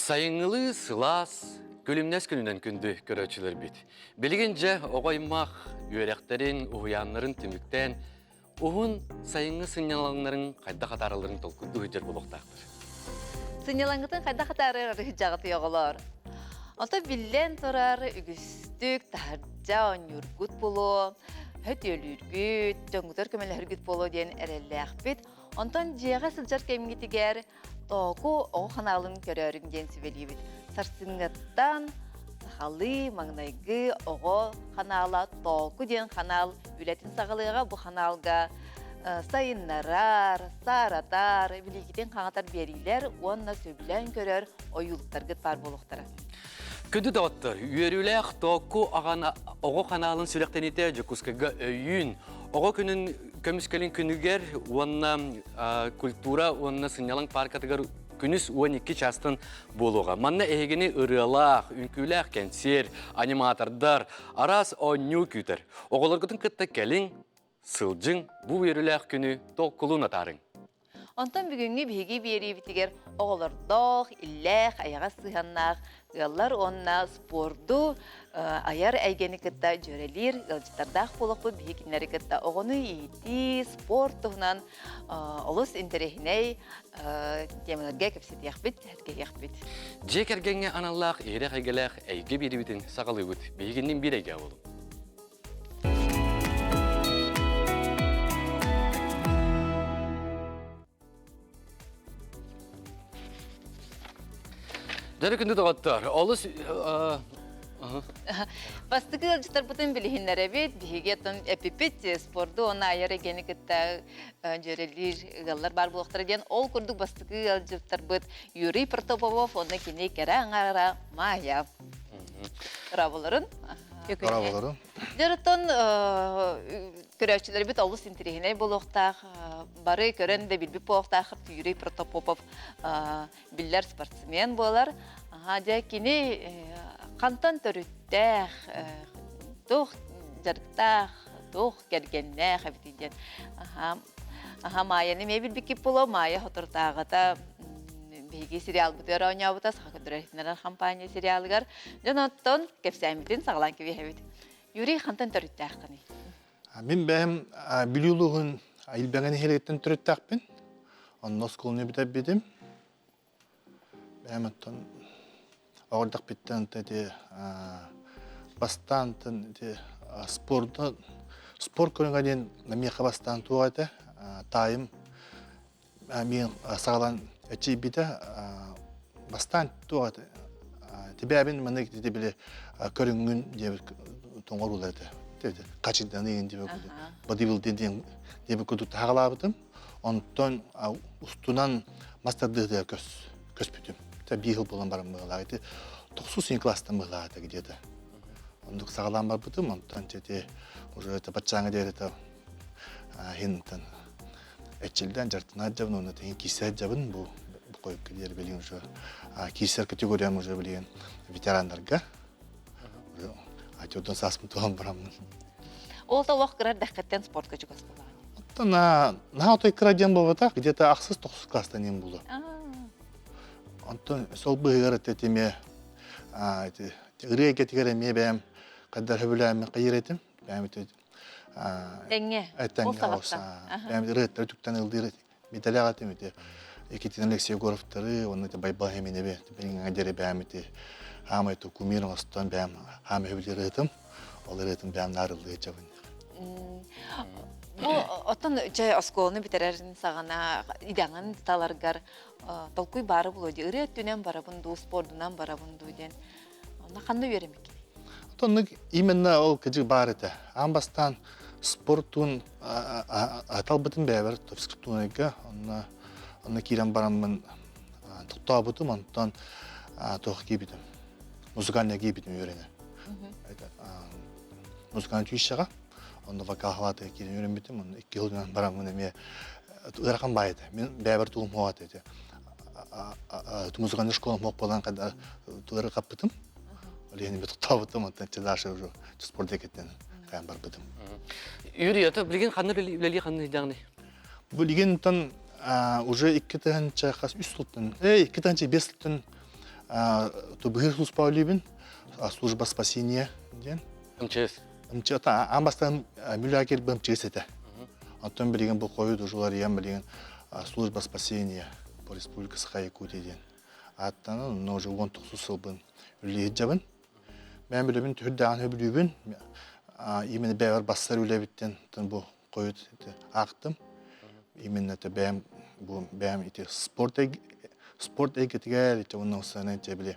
Сайыҥҥылыы сылаас, күлүмнэс күнүнэн күндү көрөөччүлэрбит. Билигин дьэ оҕо аймах үөрэхтэрин, уһуйааннарын түмүктээн, уһун сайыҥҥы сынньалаҥнарын хайдах атааралларын толкуйдуу сылдьар буолуохтаахтар. Сынньалаҥҥытын хайдах атаарар ыһыдьаҕытый оҕолоор? Онтон биллэн турар үгүстүк таһырдьа оонньуургут буолуо, хөтүөлүүргүт, дьоҥҥутугар көмөлөһөргүт буолуо диэн эрэллээхпит. Онтон дьиэҕэ сылдьар кэмҥитигэр Тооку оҕо ханаалын көрөөрүҥ диэн сүбэлиибит. Сарсыҥҥыттан сахалыы маҥнайгы оҕо ханаала Тооку диэн ханаал үлэтин саҕалыаҕа. Бу ханаалга сайыннарар, сааратар, билиигитин хаҥатар биэриилэр уонна сөбүлээн көрөр ойуулуктаргыт баар буолуохтара. Күндү доҕоттор, үөрүүлээх Тооку оҕо ханаалын сүрэхтэниитэ Дьокуускайга өйүүн Оҕо күнүн көмүскэлин күнүгэр уонна культура уонна сынньалаҥ пааркатыгар күнүс 12 чаастан буолуоҕа. Манна эһигини ырыалаах, үҥкүүлээх кэнсиэр, аниматордар, араас оонньуу күүтэр. Оҕолоргутун кытта кэлиҥ, сылдьыҥ, бу үөрүүлээх күнү толкулун атаарыҥ. Онтон бүгүҥҥү биһиги биэриибитигэр оҕолордоох, иллээх, айаҕас сыһыаннаах ыаллар уонна спорду айар эйгэни кытта дьүөрэлиир ыалдьыттардаах буолуохпут биһи кинилэри кытта оҕону иитии, спорт туһунан олус интэриэһинэй темаларга кэпсэтиэхпит, сэһэргэһиэхпит. Дьиэ кэргэҥҥэ аналлаах иһирэх эйгэлээх эйгэ биэриибитин саҕалыыбыт. Биһигинниин биир эйгэ буолуҥ. Дьэ күндү доҕоттор, олус Бастакы ыалдьыттарбытын билиһиннэрэбит. Биһиги оттон эпипит спорду уонна айар эйгэни кытта дьүөрэлиир ыаллар баар буолуохтара диэн ол курдук бастакы ыалдьыттарбыт Юрий Протопопов уонна кини кэрэ аҥаара Майя. Браvolарын. Браvolарын. Дьэ, оттон көрөөччүлэрбит олус интэриэһинэй буолуохтаах. Бары көрөн да билбит буолуохтаах Юрий Протопопов биллэр спортсмен буолар. Дьэ, кини хантан төрүттээх, туох дьарыктаах, туох кэргэннээх эбитий диэн. Аха, Майяны эмиэ билбиккит буолуо. Майя соторутааҕыта биһиги сериалбытыгар оонньообута Саха көрдөрөр компания сериалыгар. Дьон оттон кэпсээммитин саҕалаан кэбиһэбит. Юрий хантан төрүттээххиний? Мин бэйэм Бүлүү улууһун Илбэҥэ нэһилиэгиттэн төрүттээхпин. Онно оскуоланы бүтэрбитим. Бэйэм оттон оҕордохпиттэн ити бастаан ити спорду спорт көрүҥэ диэн миэхэ бастаан туох этэ таайым миин саҕалаан эчийбитэ бастаан туох этэ тибээбин маннык ити били көрүҥҥүн диэбит тоҥоруулар этэ хачыйданыйын диэбит бодибилдинг диэн диэбит курдук таһаҕалаабытым онтон устунан мас тардыытыгар көс көспүтүм биир сыл буолан баран быһыылаах ити тохсус класстан быһыылаах этэ где-то оннук саҕалаан барбытым онтон ити уже это баччааҥҥа диэри это хинтан Эччилдэн дьартына дьабын уонна тиһин киирсэр дьабын бу бу диэри билигин уже киирсэр категориям уже билигин ветераннарга уже отдан сааспын туһан бараммын. Ол да олох кыра дэххиттэн спортка чугас буолаҕын. Оттон наһаа отой кыра диэн буолбатах, где-то ахсыс тохсус класстан диэн буолуо. Онтон сол быһыгар это эмиэ ырыа эйгэтигэр эмиэ бэйэм хаддар хөбүлээммин хайыр этим. Бэйэм Тэҥҥэ. Тэҥҥэ оҕус. Бэйэм ырыаттары түктэн ылдыыр митэлээх этим ити. Екатерина Алексей Егоровтары, уонна ити Байбал Хеминеби билиҥҥэ диэри бэйэм ити хаамай ту кумир оҥостон бэйэм хаамай сөбүлүүр ырыатым. Ол ырыатын бэйэм наарыллыы дьабын. Бу оттон чэ оскуоланы бүтэрэрин саҕана идэҕин таларгар толкуй баары буолуо дии. Ырыа өттүнэн барабын дуу, спордунан барабын дуу диэн. Онно ханна үөрэммиккиний? Оннук именно ол кыдьык баар этэ. Аан бастаан спортун аталбытын бэйэбэр физкультурнайга онно онно киирэн бараммын тохтообутум онтон туох киирбитим музыкальная киирбитим үөрэнэ музыкальный училищеҕа онно вокал халаатыгар киирэн үөрэммитим онно икки сылынан бараммын эмиэ ыарахан баай этэ мин бэйэбэр тугум суох этэ музыкальный школа мох буолан тулары хаппытым ол иһин тохтообутум онтон дальше уже спорт диэкиттэн кайан барбытым Юрий, это билигин ханна үлэлии ханна сылдьаҕыный? Билигин тон уже 2005 сылтан, эй, 2005 сылтан Тубыһыр служба үлүүбүн, служба спасения диэн. МЧС. МЧС аан бастаан мүлээ кэлбэ МЧС этэ. Оттон билигин бу хойут ужуларыйан билигин служба спасения по Республика Саха-Якутия диэн ааттанан, онно уже 19 сылбын үлэлиһиджабын. Мен билэбин түһүрдэҕин хөбүлүүбүн. Именно бэйэбэр бассар үлэбиттен бу хойут аахтым. Именно это бэйэм бу бэйэм ити спорт спорт эйгэтигэр ити уонна усанан те били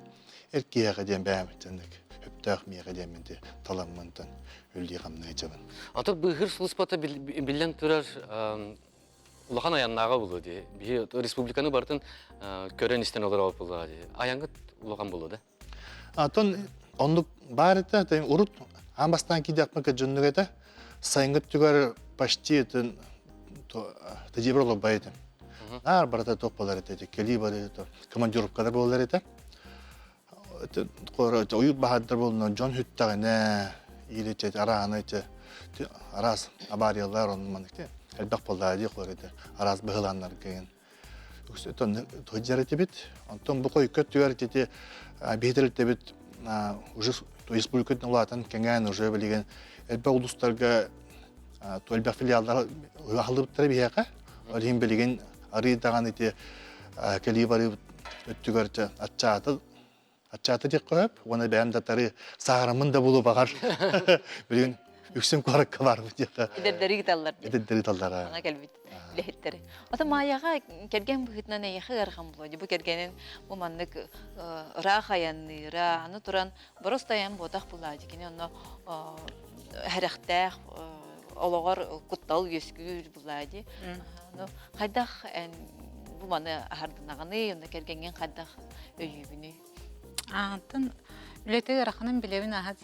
эр киһиэхэ диэн бэйэм итинник өптөөх миэхэ диэммин ти таламмынтан үллии хамныйдьабын. Ато быыһыр службата биллэн турар улахан айаннааҕа булуо дии. Биһи республиканы барытын көрөн истэн олорор буоллаҕа дии. Айаҥҥыт улахан буолуо да? Атын оннук баар этэ, урут аан бастаан киирдэхпинэ кырдьыннык этэ. Сайыҥҥы өттүгэр почти тәжірибе олорбай этим. Наар барыта туох буолар этэ, кэлии бары командировкалар буолар этэ. Ойуур баһаардар буолна, дьон сүттэҕинэ, или арааны араас авариялар онно маннык элбэх буоллаа дии холор этэ, араас быһылааннарга Сылдьар этибит. Онтон бу хойукка өттүгэр ити биһи тэрилтэбит уже республикатын улаатан кэҥээн уже билигин элбэх улуустарга элбэх филиаллар аһыллыбыттара биһиэхэ. Ол иһин билигин арыы даҕаны ити кэлии барыы өттүгэр аччаата Аччаата диэххэ сөп уонна бэйэм да тары саараммын да булу баҕар. Билигин үксүн куоракка барбыт диэххэ. Эдэрдэри ыыталлар диэн. Эдэрдэри ыыталлар. Саҥа кэлбит үлэһиттэри. Ата Маайаҕа кэргэн быһыытынан эйиэхэ ыарахан буолуо. Бу кэргэнин бу маннык ыраах айанныыра, аны туран боростайан буотах булаа кини онно хэрэхтээх олоҕор куттал үөскүүр булаа дии. Хайдах эн бу маны аһардынаҕыный, онно кэргэҥҥин хайдах өйүүгүнүй? Аантан үлэтэ ыараханын билэбин аһа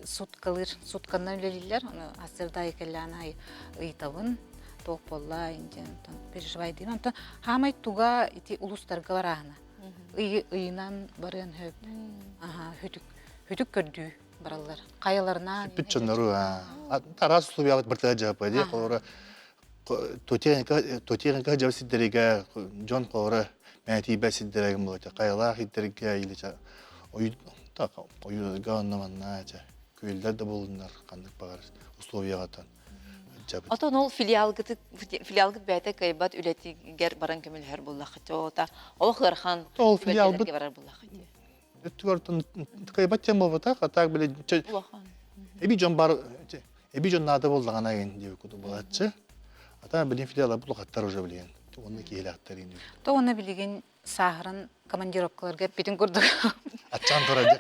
суткалыыр сутканнан үлэлииллэр ону ассырдаайы кэллээн аайы ыйытабын туох буолла интен онтон переживайдыыбын онтон хаамай туга ити улуустарга барааһына ый ыйынан барыан хөп аха хүтүк хүтүк көрдүү бараллар хайаларынан Сүппүт дьоннору араас условиялык быртыга дьапа дии холобура Тотиэнка дьабы сирдэригэ дьон хоора мээтиибэ сирдэригин буолата хайалаах ирдэргэ или ойуурга онно манна күөллэр да буолуннар ханнык баҕар условияҕатан Отон ол филиалгыт филиалгыт бэйэтэ кыайбат үлэтигэр баран көмөлөһөр буоллаххыт ота олох ыарахан ол филиалбыт барар буоллаххыт өттүгэр кыайбат тем буолбатах а так били эби дьон бар эби дьон наада буоллаҕына ген диэбит курдук буолааччы а так билин филиала улахаттар уже билигин уонна киһилээхтэр ини То уонна билигин сааһыран командировкаларга эппитин курдук аччаан турар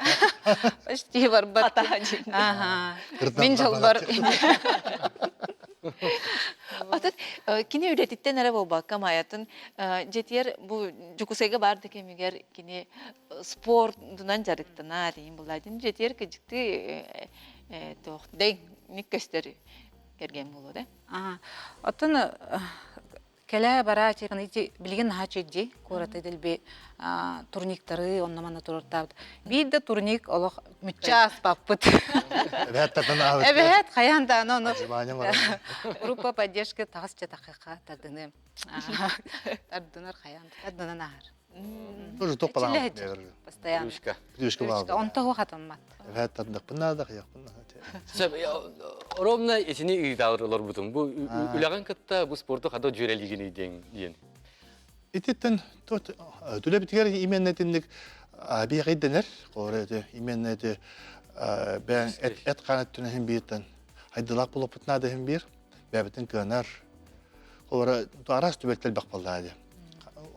почти барбат ага мин дьолбор Атын кини үлэтиттэн эрэ буолбакка Майатын дьэтиэр бу Дьокуускайга баар да кэмигэр кини спордунан дьарыктанар иһин булаадин дьэтиэр кыдьыкты туох ник көстөр кэргэн буолуо да Оттон кэлэ бара ити билигин наһаа үчүгэй куораты дэлби турниктары онно манна туруортаабыт. Биир да турник олох мүччэ ааспаппыт. Эбэһэт тардын аабыт. Эбэһэт хайаан даҕаны ону группа поддержки таҕыс чатахыха тардыны тардынар хайаан тардынан ааһар. Тоже топ Постоянно. Привычка. Привычка баар. Онто хуох атаммат. Эбэһэт тардыахпын наада, хайыахпын наада. Сөп, ровно итини ыытаалар олорбутум. Бу үлэҕин кытта бу спорту хада дьүөрэлиигиний диэн диэн. Ититтэн түлэбитигэр именно итинник биэҕэйдэнэр. Холобура ити именно ити бэйэҥ эт хаан өттүнэн иһин бииртэн хайдылаах буолуохпут наада иһин биир бэйэбитин кыанар. Холобура араас түбэлтэ элбэх буоллаа дии.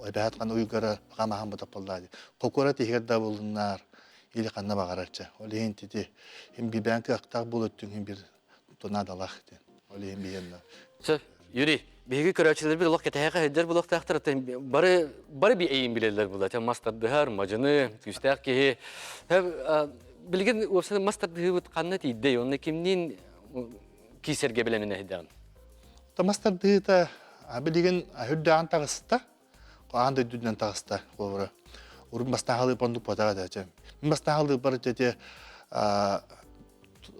Эбээт хана уйгара хамаһан бутап буоллаа дии. Кокура тиһигэр да булуннаар или ханна баҕарар чэ. Ол иһин тити иһин бибээн кыахтаах буол өттүн иһин бир наадалаах диэн. Ол иһин биһиэннэ. Сөп, Юрий, биһиги көрөөччүлэрбит олох кэтэһэ сылдьар булуохтаахтар бары бары би эйин билэллэр була. Мас тардыһар, мадьыны, күүстээх киһи. Билигин уопсайынан мас тардыһыыбыт ханна тиийдэй? Онно кимниин киисэргэ бэлэминэ сылдьаҕын? Мас тардыһыыта билигин үрдээн таҕыста. Аан дойдунан таҕыста холобура. Урут бастаахалыы оннук буотаҕа этэ. Мин бастаахалыы бар ити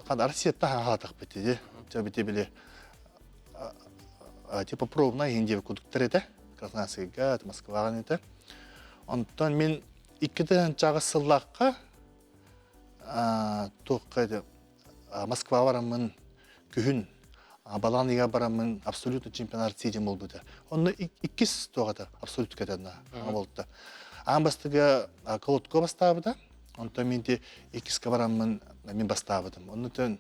Россияттан хаалатахпыт ити. Чэ бити били типа пробная иһин диэбит курдуктар этэ. Красноярскайга, Москваҕа этэ. Онтон мин 2 тыһыынчаҕа сыллаахха туохха Москва бараммын күһүн балаҕан ыйыгар бараммын абсолютно чемпионат России диэн буолбута. Онно иккис туох абсолют кэтэнна буолта. Аан бастыга Колотко бастаабыта. Онтон мин ти иккискэ бараммын мин бастаабытым. Онно төн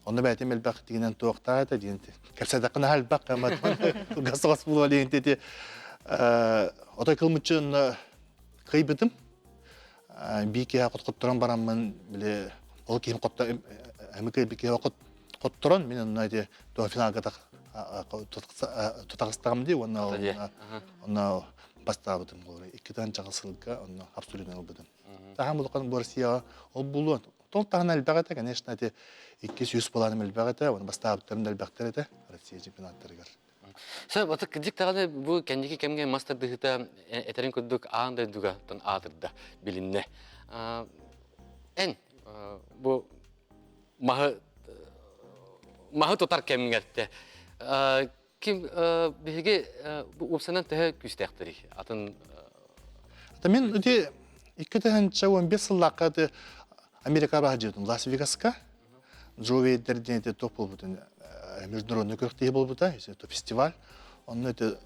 онно бэйтим элбэх тигинэн туохтаа этэ диэн кэпсэтэххинэ элбэх гасоҕас буолуо диэн ти отой кылмыччы онно кыйбытым. Бии киһи хотторон бараммын били ол киһим хотто эми кыйбыт киһи хотторон мин онно ити финалга тутаҕыстаҕым дии уонна онно бастаабытым буолар иккитэн чаҕыл сылга онно абсолютно ылбытым таһам улахан бу Россияҕа ол булуон тол таһынан элбэх этэ конечно ити 200 баланым элбэх этэ уонна бастаабыттарым да элбэхтэр этэ Россия чемпионаттарыгар. Сөп, ата кырдьык даҕаны бу кэнники кэмҥэ мас тардыһыыта этэрин курдук аан дойдуга аатырда, билиннэ. Эн бу маһы маһы тутар кэмҥэртэ ким биһиги бу уопсанан төһө күүстээхтэрий? Атын Ата мин ити 2015 сыллаахха ити Америкаҕа баһадьыытым Лас-Вегаска Джо Вейдер диэн ити туох буолбутун международный күрэхтэһии буолбута, это фестиваль. Онно это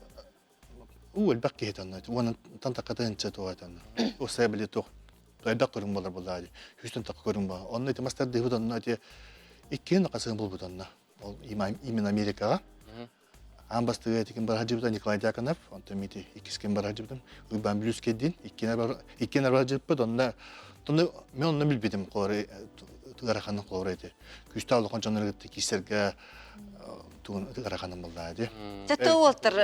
уу элбэх киһи онно уонтан тахха тыһыынча туох это онно. Осая били туох элбэх көрүҥ буолар буоллаа дии. Сүүстэн тахха көрүҥ буолар. Онно ити мастардыыбыт онно ити иккиэн хасыһын булбут онно. Ол именно Америкаҕа. Аан бастакы этикин бара сылдьыбыта Николай Дьяконов, онтон мити иккис ким бара сылдьыбытым Уйбаан Бүлүүскэйдиин иккиэн бара сылдьыппыт, онно онно мен онно билбитим холоро ыараханын холоро ити күүстээх улахан дьоннору кытта киирсэргэ тугун ыараханын буллаа дии. Чэ уолтар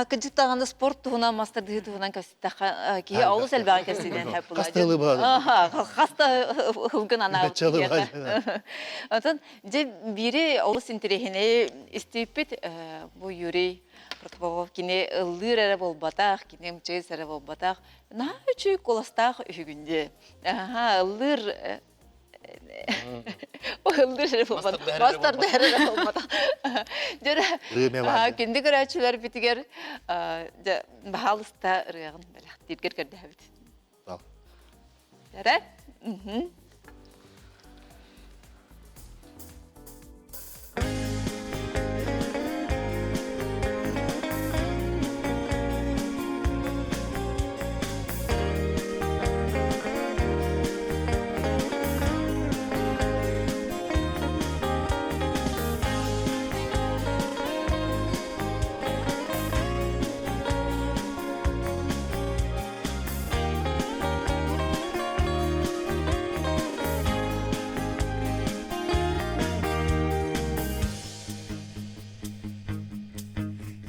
кыдьык даҕаны спорт туһунан мастардыһыы туһунан кэпсэттэххэ киһи олус элбэҕи кэпсиинэн хэп Хас да ылы Хас да ылгын анаабыт. Онтон Дьэ, биири олус интэриэһинэйи истибиппит бу Юрий Протопопов кини ыллыыр эрэ буолбатах, кини МЧС эрэ буолбатах, наһаа үчүгэй куоластаах үһүгүн дии. Аха, ыллыыр ыллыыр эрэ буолбатах, мастардар эрэ буолбатах. Дьэ, күндү көрөөччүлэрбитигэр дьэ, баһаалыста ырыаҕын бэлэхтииргэр көрдөһөбүт. Эрэ?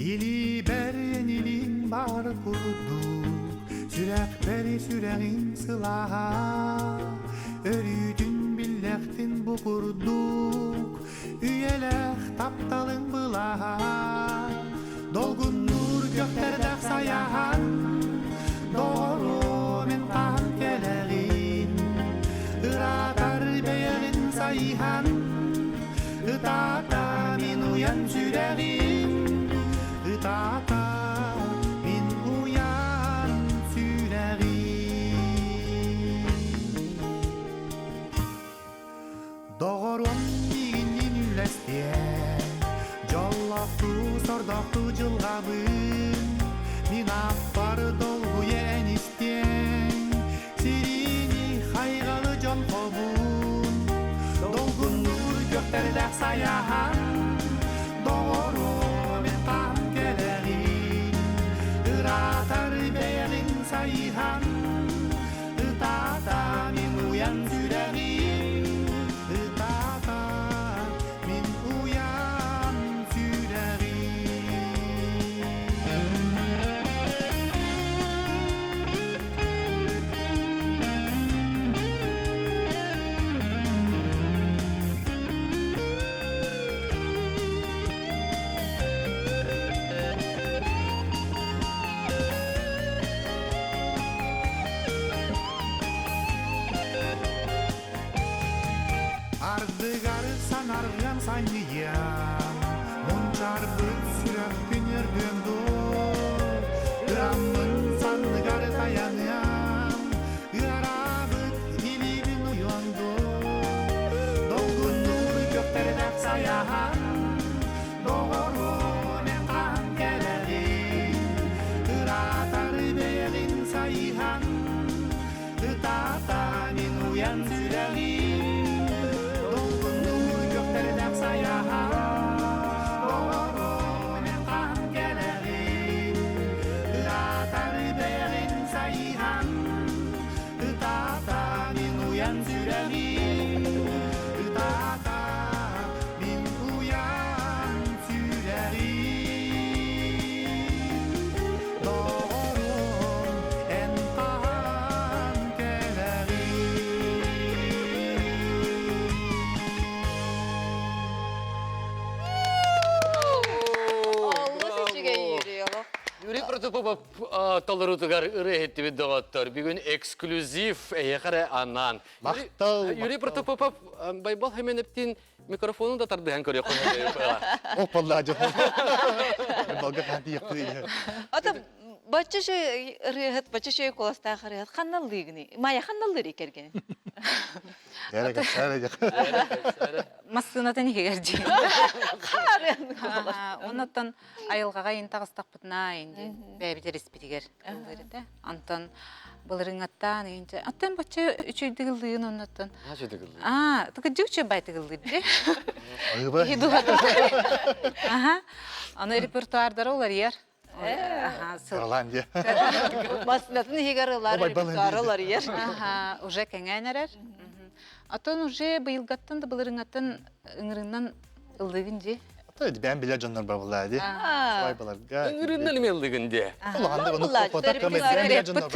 Илиибэр илииҥ баар курдук, сүрэхпэр сүрэҕиҥ сылааһа, өрүүтүн биллэхтин бу курдук, үйэлээх тапталыҥ былааһа долгуннуур көхтөрдөөх сайаһан доҕорум эн хаһан кэлэҕин ыраатар бэйэҕин сайыһан ытаата мин уйан сүрэҕим ытаата мин уйан сүрэҕим. Доҕорум миигинниин үллэстиэ, дьоллоохтуу, сордоохтуу дьылҕабын. Мин ааппар долгуйа эн истиэҥ, сириини хайҕалы дьон хобун. Долгуннуур күөхтэрдээх сайаһан, доҕорум эн хаһан кэлэҕин? Ыраатар бэйэҕин сайыһан, Ытаата мин уйан сүрэҕим, ытаата мин уйан сүрэҕим. Ардыгар санарган санньыйан, мунчарбыт сүрэхпин өргөн дуу, ыраммын санныгар тайаныам, Протопопов толоруутугар ырыа иһиттибит доҕоттор. Бүгүн эксклюзив эһиэхэ эрэ анаан. Махтал! Юрий Протопопов Байбал Хөмөнөптүүн микрофону да тардыһан көрүөххүн Ол паллаа дьон. Балга хаан тиийэхпит. Ата бачча шөй ырыаһыт, бачча шөй куоластаах ырыаһыт ханна ыллыыгыный? Майя ханна ыллыыр кэргэнин? Эрэ кэпсээр эрэ. Массыынатын иһигэр дии. Хаарыан. Оннуттан айылҕаҕа ин таҕыстахпытына инди бэйэбит эриспитигэр ыллыыр этэ. Онтон былырыҥаттаан инче аттан бачча үчүйдик ыллыын оннуттан. Үчүйдик ыллыыр. Аа, тыкыдьы үчүй байтык ыллыыр дии. Айыба. Киһи дууһата. Аха. Аны репертуардара уларыйар. Аха, сыл. Каралаан дии. Массыынатын иһигэр ылар репертуары уларыйар. Аха, уже кэҥээн эрэр. Атын уже быйылгаттан да былырыҥаттан ыҥырынан ыллыгын дии. Бэйэм билэр дьоннор бабылаа дии. Свайбаларга. Ыҥырынан эми ыллыгын дии. Улахан ону фото бэйэм билэр дьоннор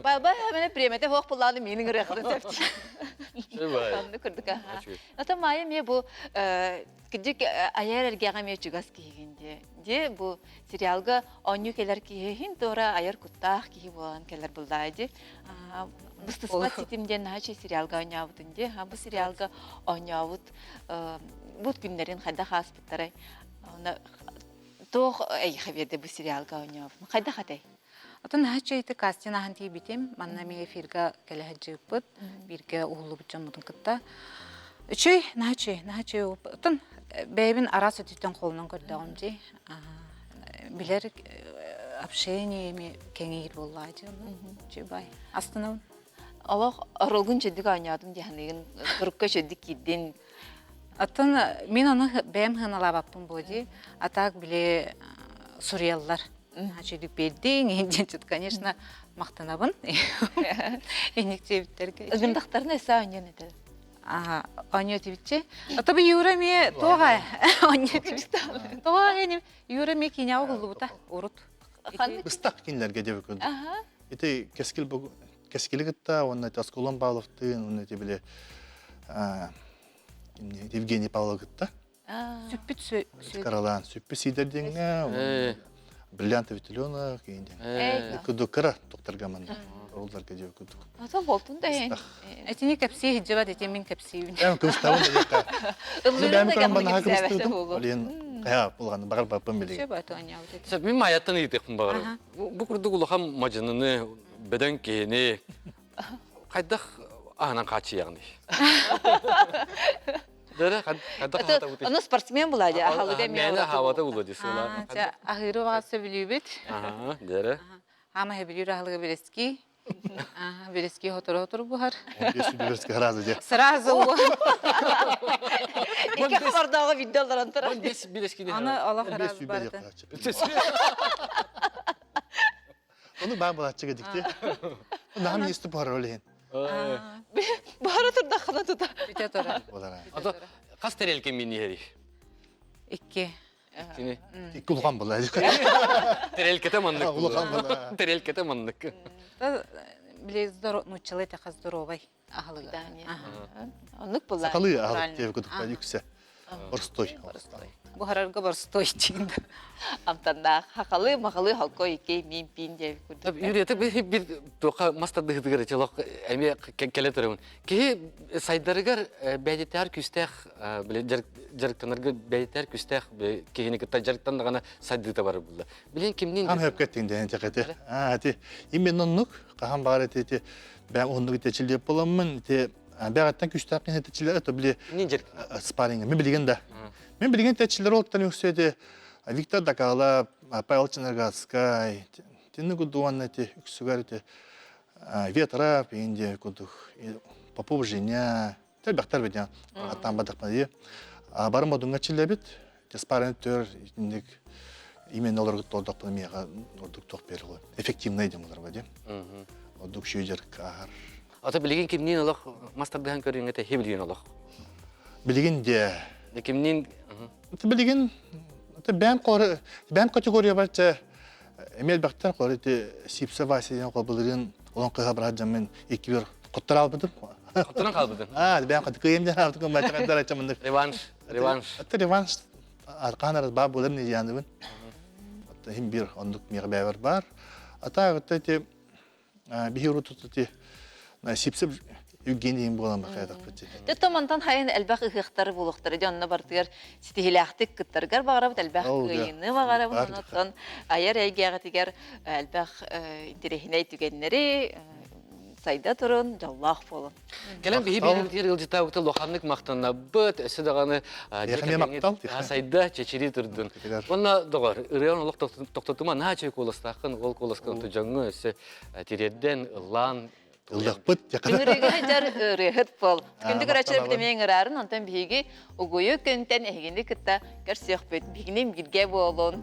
Баба мене премете хоох булааны миин ыҥырыахтын сөп. Онну курдук аха. Ата Майя ме бу кырдьык айар эргэҕэ эмиэ чугас киһигин дии. Дии бу сериалга оонньуу кэлэр киһи туора айар куттаах киһи буолан кэлэр буллаа дии. Быстыспат ситим диэн наһаа үчүгэй сериалга оонньообутун дии. Бу сериалга оонньообут бут күннэрин хайдах ааспыттарай? Туох эйиэхэ биэрдэ бу сериалга оонньообут? Хайдах этэй? Атын наһаа үчүгэй кастинг аһан тиийбитим. Манна эмиэ эфирга кэлэ сылдьыбыппыт. Бииргэ уһуллубут дьоммутун кытта. Үчүгэй, наһаа үчүгэй, наһаа үчүгэй. Отон бэйэбин араас өттүттэн холунан көрдөҕүм дии. Билэр общение эми кэҥиир буоллаа дии. Үчүгэй бай. Астынабын. Олох оруолгун үчүгдүк оонньоотум дии саныыгын. Турукка үчүгдүк киирдин. Оттон мин ону бэйэм сыаналаабаппын буо дии. А так били суруйаллар. Үчүгдүк биэрдиҥ, диэн конечно, махтанабын. Инник диэбиттэргэ. Ыгындахтарын өссө оонньуон этэ. Оонньуо этибитчи. Ото бу Юра эмиэ туоҕа оонньуо этибит. Тоҕо эни Юра эмиэ киинэҕэ уһуллубута урут. Быстах кинилэргэ диэбит курдук. Ити кэскил кэскили кытта уонна Осколон Павловтыын уонна ити били Евгений Павлов кытта Сүппүт Каралаан сүппүт сиидэр диэҥҥэ бриллиантовый теленок диэн кудук кыра докторга манна ролларга диэбит кудук. Ата болтун да эн. Этини кэпсии хиджабат ити мин кэпсиибин. Эм кыбыстабын диэххэ. Ыллыырын да кэпсээбэт буолу. Олен кая булганы багар баппын билигин. Сөп атыанньаабыт Сөп мин Майаттан ыйытыахпын баҕарабын. Бу курдук улахан мадьыныны, бөдөҥ киһини хайдах аһынан хааччыйаҕыный? Дөрө хайдах аһатабытый? Ону спортсмен була дии, аһалыга эмиэ Мээнэ аһаабата була дии сыла. Аһыыры баҕа сөбүлүүбүт. Дөрө. Аама сөбүлүүр аһылыга бэрэски. Бэрэски хотору-хотору буһар. Бэрэски сразу дии. Сразу. Икки хабардааҕы биирдэ олорон турар. Бэрэскини. Аны олох ыраас барыта. Ону баа булааччыга дикти. Наһам исти буһар ол иһин. Бара турдаххына тута. Бүтэ турар. Ото хас тарелка мин иһэрий? Икки. Кини Икки улахан була. Тарелката маннык. Улахан була. Тарелката маннык. Били нуччалыы этэ здоровай аһылыга. Оннук була. Сахалыы аһылык диэбит курдук үксэ. Борстой. Буһарарга борстой диин. Амтаннаах хахалы махалы холко икки мин пин диэбит курдук. Юрия, бир туоха мас тардыһытыгар чолох эмиэ кэлэ турабын. Киһи сайдарыгар бэйдэтээр күстээх дьарыктанарга бэйдэтээр күстээх киһини кытта дьарыктаннаҕына сайдыыта барар булла. Билин кимнин Хам хөпкөттүн дэн тэкэти. Аа ти именно оннук хаһан баар эти бэм оннук итечилиэп боламмын ити бэҕэттэн күстээх киһи итечилер это били спарринг мен билигин да. Мен билигин течилер олтан үксөти Виктор Дакала, Павел Черноградскай, тинни кудуан эти үксүгэр ити Ветра инде кудук Попов Женя, тэлбэхтэр бит аттан бадахпан Барым модунга чиллэбит, спарринг төр итинник именно олоргут толдохпун миэхэ ордук туох берил эффективный дем олорба ди. Ордук шүйдер кахар. Ата билигин кимнин олох мастардыхан көрүҥҥэ тэһи билигин олох. Билигин де. Кимнин Билигин бэм қоры бэм категория бар чэ эмиэ элбэхтэр қоры ити Сипса Вася диэн қолбылырын олон кыһа барат дьаммын икки бир коттор албытым. Котторон хаалбытын. Аа, бэм каты кыйым диэн албытым, бача чамындык. Реванш, реванш. Аты реванш аркан арас баа булар не дияныбын. Иһин биир оннук миэхэ бэйэбэр баар. А так ити биһи урут ити Сипсеп Евгенийин буолан бахаятахпыт. Дьэ мантан хайын элбэх ыһыахтары буолуохтара дьэ онно барытыгар ситиһилээхтик кыттаргар баҕарабыт элбэх кыайыыны баҕарабын онон айар эйгэҕитигэр элбэх интэриэһинэй түгэннэри сайда турун дьоллоох буолун. Кэлэн биһи биэриибитигэр ыалдьытаабыта улаханнык махтанабыт, өссө даҕаны сайда чэчирии турдун. Уонна доҕор, ырыан олох тохтотума наһаа үчүгэй куоластааххын, ол куоласкын дьоҥҥо өссө тириэрдэн, ыллаан Ыллахпыт. Ыҥырыыга сылдьар ырыаһыт буол. Күндү көрөөччүлэрбит эмиэ ыҥыраарын, онтон биһиги угуйу күнтэн эһигини кытта көрсүөхпүт. Биһигини бииргэ буолун.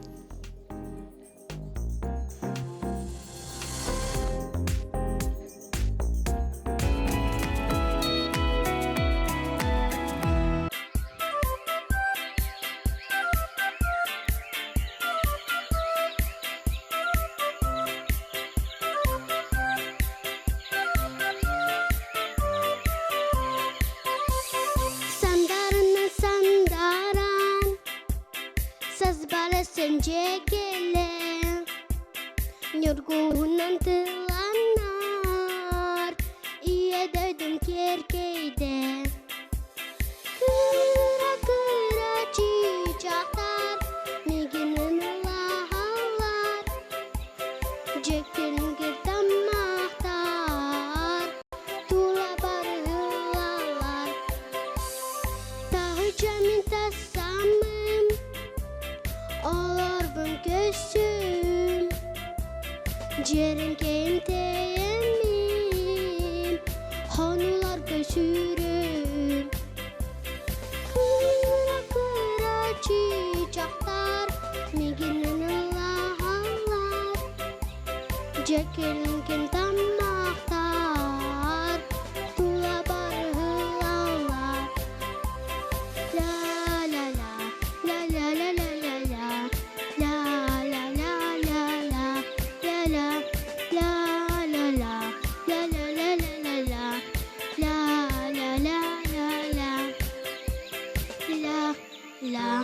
Сандарынан сандаран, сазбаласын жекелен, Ньургуһунан тыланар, ийэ дойдум киэркэйдэ. Кыра-кыра чыычаахтар мигинин ылаһаллар, Дьэккилиҥкир таммахтар тула барыһылаллар. Таһыча мин тасаммын, олорбун көссүм, Дьиэрэҥкэйим тэйэммин, хонууларга сүүрүм. Кыра-кыра чыычаахтар мигинин ыллаһаллар, Дьэкилиҥкин таммахтар тула барыһылаллар. Ла-ла-ла, ла-ла-ла-ла-ла-ла, ла-ла-ла-ла-ла, ла-ла, ла-ла-ла, ла-ла-ла-ла-ла-ла, ла-ла-ла-ла-ла, ла-ла-ла.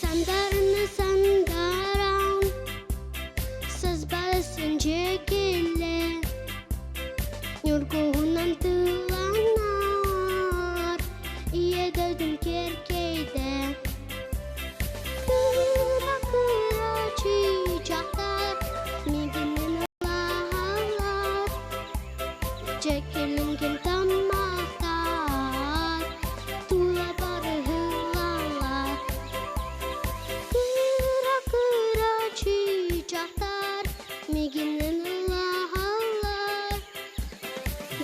Сандарына сандаран, сызбасын жекеле, Ньургуһунан тылланар, ийэ дойдум киэркэйдэ. Кыра-кыра чыычаахтар миигинэн ыллаһаллар, Дьэкилиҥкин таммахтар, тула барыһыллаллар. Кыра-кыра чыычаахтар миигинэн ыллаһаллар,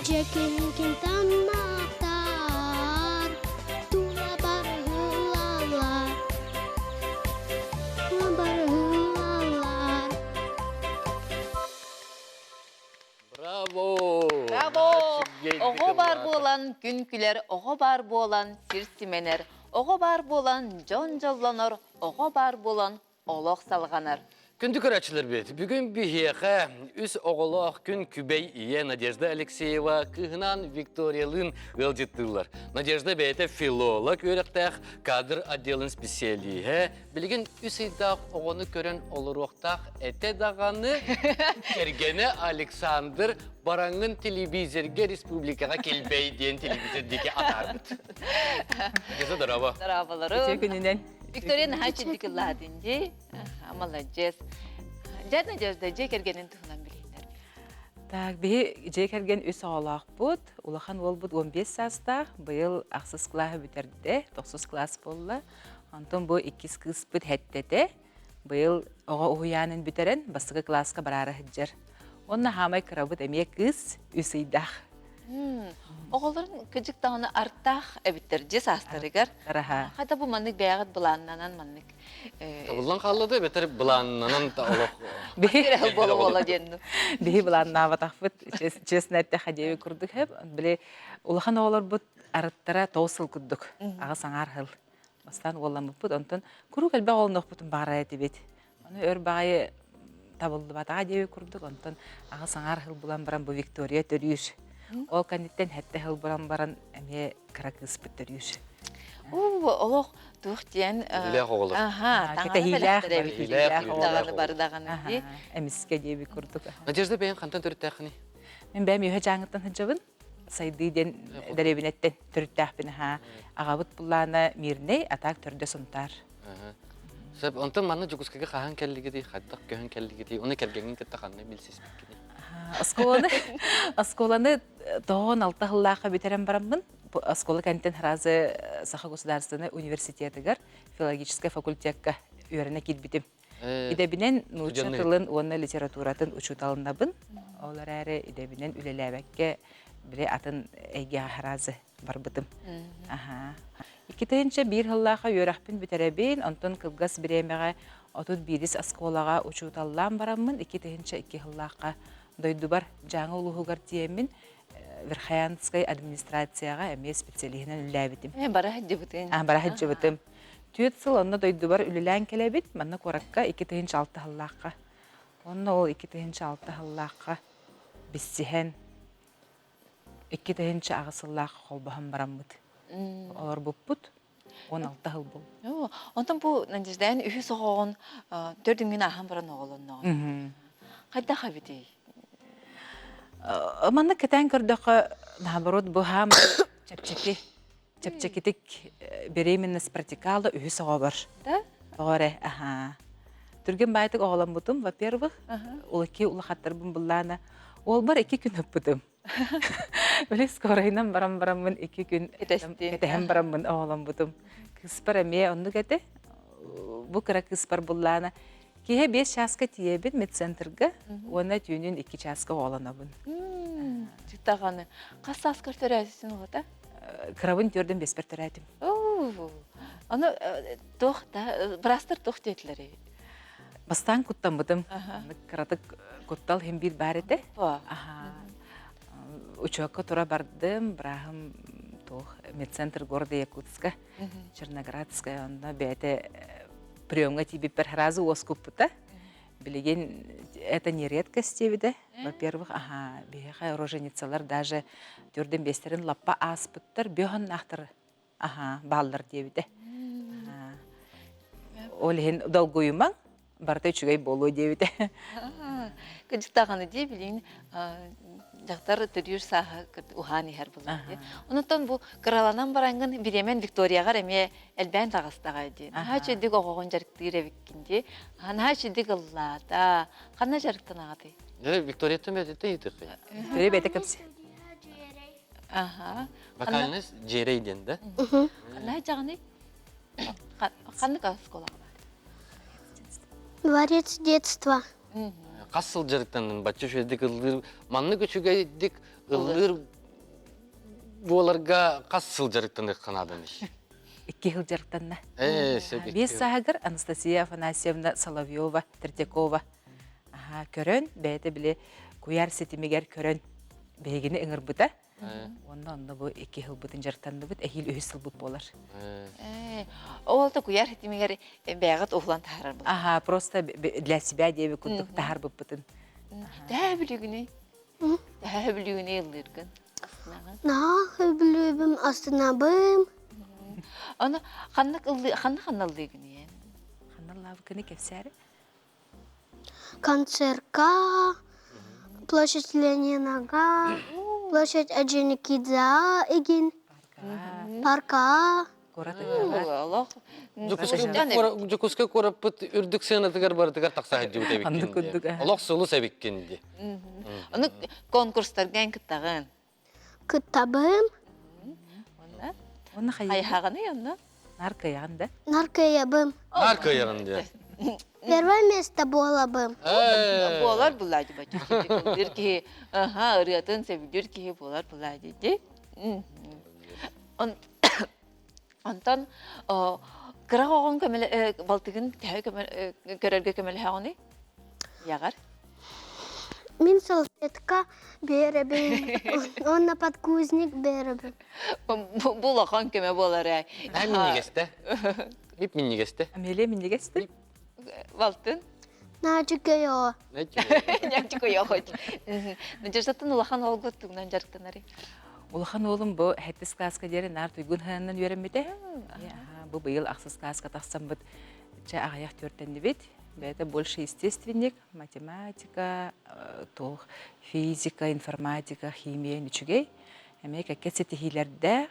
Дьэкилиҥкин таммахтар, тула барыһыллаллар. Тула барыһыллаллар. Браво! Браво! Оҕо баар буолан күн күлэр, оҕо баар буолан сир симэнэр, оҕо баар буолан дьон дьоллонор, оҕо баар буолан олох салҕанар. Күндү көрөөччүлэрбит, бүгүн биһиэхэ үс оҕолоох күн күбэй ийэ Надежда Алексеева кыыһынаан Викториялыын ыалдьыттыыллар. Надежда бэйэтэ филолог үөрэхтээх кадр отделын специалиһэ, билигин үс ыйдаах оҕону көрөн олоруохтаах этэ даҕаны, кэргэнэ Александр бараҥҥын телевизорга республикаҕа килбэй диэн телевизор диэки атаарбыт. Надежда, здорово. Здороволору. Үтүө күнүнэн. Виктория наһаа үчүгдүк ыллаатын дии. Маладьыас. Дьэ, Надежда, дьиэ кэргэнин туһунан билиһиннэр. Так, биһи дьиэ кэргэн үс оҕолоохпут. Улахан уолбут 15 саастаах, быйыл ахсыс кылааһы бүтэрдэ, тохсус кылаас буолла. Онтон бу иккис кыыспыт хэттэтэ, быйыл оҕо уһуйаанын бүтэрэн, бастакы кылааска бараары сылдьар. Уонна хаамай кырабыт эмиэ кыыс, үс ыйдаах. Оҕолорун кыдьык даҕаны артаах эбиттэр дьиэ саастарыгар. Араха. Хата бу маннык бэйэҕит былааннанан маннык Табыллан хаалла да эбэтэр былааннанан да олох Биһи буола буола диэн. Биһи былааннаабатахпыт честно эттэххэ диэби курдук хэп. Били улахан оҕолорбут арыттара тоҕус сыл курдук аҕыс аҥаар сыл бастаан уолламмыппыт. Онтон куруук элбэх оҕолонуохпутун баҕарар этибит. Ону өр баҕайы табыллыбатаҕа диэби курдук, онтон аҕыс аҥаар сыл булан баран бу Виктория төрүүр. Ол кэнниттэн сэттэ сыл булан баран эмиэ кыра кыыспыт төрүүр. Уу, олох туох диэн Үлээх оҕолор. Аха, таҥара Кэтэһиилээх бэлэхтэрэ эбит. Кэтэһиилээх, Даҕаны бары даҕаны дии. Эмискэ диэбит курдук. Надежда бэйэҥ хантан төрүттээххиний? Мин бэйэм үөһэ дьааҥыттан сылдьабын. Сайдыы диэн дэриэбинэттэн төрүттээхпин аһаа. Аҕабыт буллаана Мирнэй, атаак төрдө Сунтаар. Сөп, онтон манна Дьокуускайга хаһан кэллигитий, хайдах көһөн кэллигитий, уну кэргэҥҥин кытта ханна билсиспиккиний? Оскуоланы, оскуоланы тоҕон алта сыллаахха бүтэрэн бараммын, оскуола кэнниттэн сразу Саха государственнай университетыгар филологическай факультекка үөрэнэ киирбитим. Идэбинэн нуучча тылын уонна литературатын учууталынабын. Ол эрээри идэбинэн үлэлээбэккэ били атын эйгэҕэ сразу барбытым. Аха. 2001 сыллаахха үөрэхпин бүтэрэбин, онтон кылгас бириэмэҕэ 31 оскуолаҕа учууталлаан бараммын 2002 сыллаахха дойдубар Дьааҥы улууһугар тиийэммин Верхоянскай администрацияҕа эмиэ специалиһинэн үлэлээбитим. Бара сылдьыбытын. Бара сылдьыбытым. Түөрт сыл онно дойдубар үлэлээн кэлэбит, манна куоракка 2006 сыллаахха. Онно ол 2006 сыллаахха биссиһэн 2008 сыллаах холбоһон бараммыт. Олорбуппут. 16 сыл буолла. Онтон бу Надеждаан үһүс оҕоҕун төрдүҥҥүн ааһан баран оҕолонноҕун. Хайдах эбитий? Манна кэтээн көрдөххө, наоборот, бу хаамай чэпчэки чэпчэкитик беременность протекала үһүс оҕобор. Да? Оҕо эрэ, аһаа. Түргэн баайтык оҕоломмутум, во-первых, улаки улахаттарбын буллаана. Уолбар икки күн ыппытым. Били скорайынан баран бараммын икки күн кэтэһэн бараммын оҕоломмутум. Кыыспар эмиэ оннук этэ. Бу кыра кыыспар буллаана. Киһи биэс чааска тиийэбин медцентрга уонна түүнүн икки чааска оҕолонобун. Чыттаҕаны. Хас сааскар төрөөсүн оҕото? Кырабын төрдөн беспер төрөөтүм. Аны туох да быраастар туох диэтилэрий? Бастаан куттаммытым. Кыратык куттал иһин биир баар этэ. Учуокка тура бардым, бырааһым туох медцентр города Якутска, Черноградская, онно бэйэтэ приемҥа тиийбиппэр сразу уоскуппута. Билигин это не редкость диэбитэ. Во-первых, аха, биһиэхэ роженицалар даже төрдүн биэстэрин лаппа ааспыттар, бүһоннаахтар аха, бааллар диэбитэ. Ол иһин долгуйумаҥ, барыта үчүгэй буолуо диэбитэ. Кыдьыктаҕаны дии билигин дьахтар төрүүр сааһа уһаан иһэр буолар дии. Онуттан бу кыраланан бараҥҥын бириэмэн Викторияҕар эмиэ элбээн таҕыстаҕа дии. Наһаа үчүгдүк оҕоҕун дьарыктыыр эбиккин дии. Наһаа үчүгдүк ыллаата. Ханна дьарыктанаҕытый? Викторияттан бэйэтиттэн ыйытыаххай. Виктория бэйэтэ кэпсиэ. Аха. Вокальность дьиэрэй диэн да? Ханна дьаҕаный? Ханнык оскуолаҕа бар? Дворец детства. Хас сыл дьарыктаннын бачча үчүгэйдик ыллыыр маннык үчүгэйдик ыллыыр буоларга хас сыл дьарыктаныахха нааданый? Икки сыл дьарыктанна. Ээ, сөп Биэс сааһыгар Анастасия Афанасьевна Соловьева, Третьякова көрөн, бэйэтэ били куйаар ситимигэр көрөн биһигини ыҥырбыта. Уонна онно бу икки сылбытын дьарыктанныбыт, эһиил үһүс сылбыт буолар. Ол да куйаар ситимигэр бэйэҕит уһулан таһаарар буолар. Аха, просто для себя диэби курдук таһаарбыппытын. Төһө бүлүүгүнүй? Төһө бүлүүгүнүй ыллыыргын? Наһаа сөбүлүүбүм, астынабым. Аны ханнык ыллыы ханна ханна ыллыыгын ийэн? Ханна ыллаабыккыны кэпсээри? Концертка, площадь Ленинага, площадь Орджоникидзе игин, парка. Олох Дьокуускай куораппыт үрдүк сыанатыгар барытыгар тахса сылдьыбыт эбиккин дии. Олох сулус эбиккин дии. Ону конкурстарга эн кыттаҕын? Кыттабын. Онно? Онно хайаҕаный онно? Нар кыайаҕын да? Нар кыайабым. Нар кыайаҕын дии. Первое место буолабым. Буолар булаа дии бачча киһи аха ырыатын сөбүлүүр киһи буолар булаа дии. Онтон кыра оҕоҥ көмөлө балтыгын төһө көрөргө көмөлөһөҕүнүй? Яҕар. Мин салфетка биэрэбин, уонна подгузник биэрэбин. Бу улахан көмө буолар ээ. Наһаа минньигэстэ. Бип минньигэстэ. Амелия минньигэстэ. Балтын? Наачыкайоо. Наачыкайоо. Надеждаттан улахан олгут тугунан дьарыктанарый? Улахан уолум бу сэттис кылааска диэри наар туйгун хаһыанынан үөрэммитэ. Бу быйыл ахсыс кылааска тахсаммыт чэ аҕыйах түөртэннибит. Бэйэтэ больше естественник, математика, туох физика, информатика, химия үчүгэй. Эмиэ кэккэ ситиһиилэрдээх.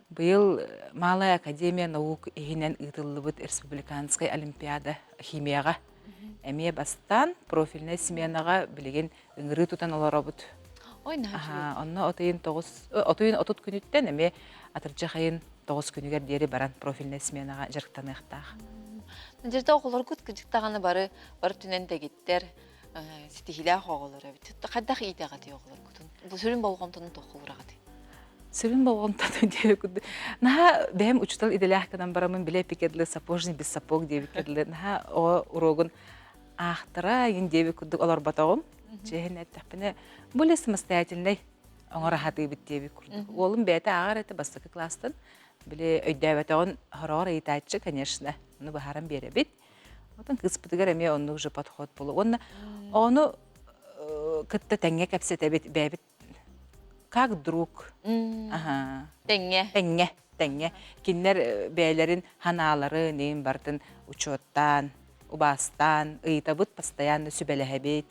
Быйыл Малая академия наук иһинэн ыытыллыбыт республиканскай олимпиада химияҕа эмиэ бастаан профильнай сменаҕа билигин ыҥырыы тутан олоробут. Ой, наһаа Онно отыйын тоҕус отуйун 30 күнүттэн эмиэ атырдьах айын 9 күнүгэр диэри баран профильнай сменаҕа дьарыктаныахтаах. Надежда оҕолоргут кыдьык даҕаны бары бары түнэн дэгиттэр ситиһиилээх оҕолор эбит. Хайдах иитэҕитий оҕолоргутун? Бу сүрүн болҕомтону туохха уураҕытый? Сүрүн болҕомтону диэбит курдук. Наһаа бэйэм учуутал идэлээх гынан бараммын билэ эппиккэ сапожник без сапог диэбиккэ дылы наһаа оҕо уруогун аахтара игин диэбит курдук олорботоҕум. Чиэһин эттэхпинэ, более самостоятельнай оҥоро сатыыбыт диэбит курдук. Уолум бэйэтэ ааҕар этэ бастакы класстан. Били өйдөөбөтөҕүн хороҕор ыйытааччы, конечно, ону быһааран биэрэбит. Отон кыыспытыгар эмиэ оннук же подход буолуо. Уонна ону кытта тэҥҥэ кэпсэтэбит, бэйэбит как друг. Аха. Тэҥҥэ. Тэҥҥэ, тэҥҥэ. Кинилэр бэйэлэрин ханааларын, иин бартын учуоттаан, убаастаан, ыйытабыт, постоянно сүбэлэһэбит.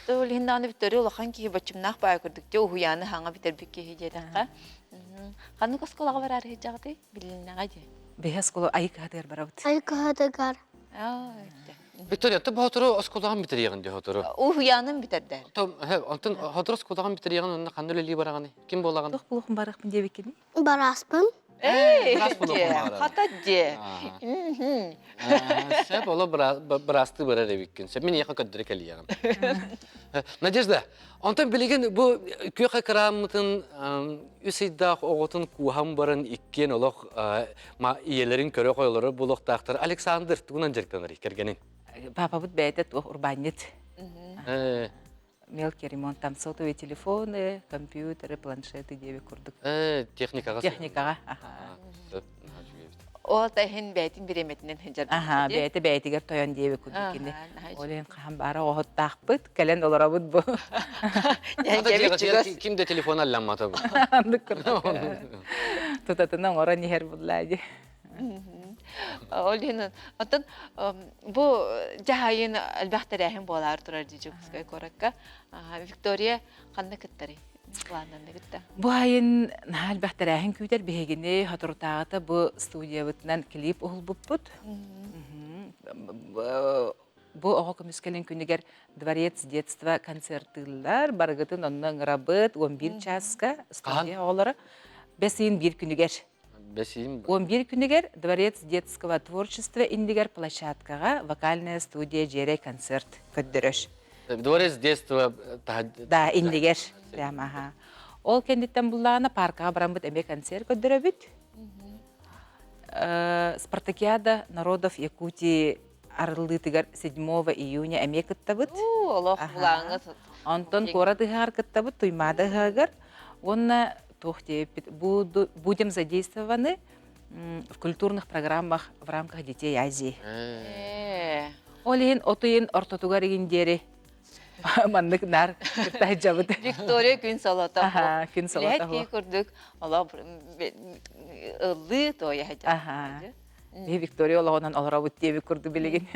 Ол иһин даҕаны Виктория улахан киһи боччумнаах баай курдук дьэ уһуйааны хаҥа бүтэрбит киһи диэтэххэ. Ханнык оскуолаҕа бараары сылдьаҕытый? Билиннэҕэ дии. Биһи оскуола айы кыһатыгар барабыт. Айы кыһатыгар. Виктория, ты хотуру оскуолаҕын бүтэриэҕин дии хотуру. Уһуйаанын бүтэрдэ. Онтон хотуру оскуолаҕын бүтэрийэҕин онно ханна үлэлии бараҕыный? Ким буолаҕын? Туох булуохум барыахпын диэбиккиний? Барааспын. Эй, хата дьиэ. Сөп, оло быраастыы барар эбиккин. Сөп, мин эйиэхэ көрдөрө кэлиэҕим. Надежда, онтон билигин бу күөх экрааммытын үс ыйдаах оҕотун кууһан баран иккиэн олох ийэлэрин көрө хойолоро буолуохтаахтар. Александр тугунан дьарыктанарый кэргэниҥ? Папабыт бэйэтэ туох урбаанньыт. Мелкий ремонт, там сотовые телефоны, компьютеры, планшеты диэбит курдук. Техникаҕа. Техникаҕа. Ол иһин бэйэтин бириэмэтинэн сылдьар. Аха, бэйэтэ бэйэтигэр тойон диэбит курдук кини. Ол иһин хаһан баара оһоттаахпыт, кэлэн олоробут бу. Ким да телефон алламмата бу. Андык курдук. Тутатына оҥорон иһэр буллаа дии. Ол иһин оттон бу дьаһайын элбэх тэрээһин буолаар турар дии Дьокуускай куоракка. Виктория ханна кыттарый? Планнанна кытта. Бу айын наһаа элбэх тэрээһин күүтэр биһигини соторутааҕыта бу студиябытынан клип уһулбуппут. Бу оҕо көмүскэлин күнүгэр Дворец детства концертыыллар. Барыгытын онно ыҥырабыт 11 чааска студия оҕолоро. Бэс ыйын биир күнүгэр Бэсиим. 11 күнүгэр Дворец детского творчества иннигэр площадкаҕа вокальная студия дьиэрэй концерт көрдөрөр. Дворец детства Да, иннигэр. Прямо, аха. Ол кэнниттэн буллаҕына паркаҕа бараммыт эмиэ концерт көрдөрөбүт. Спартакиада народов Якутии арыллыытыгар 7 июня эмиэ кыттабыт. Олох булааҥҥа Онтон куорат ыһыаҕар кыттабыт, Туймаада ыһыаҕар. Уонна туох диэбиппит, будем задействованы в культурных программах в рамках Детей Азии. Ол иһин от ыйын ортотугар игин диэри маннык наар кыттаһыдьабыт. Виктория күн солото. Аха, күн солото. Кии курдук олох ыллыы туойа Аха. Биһи Виктория олоҕунан олоробут диэбит курдук билигин.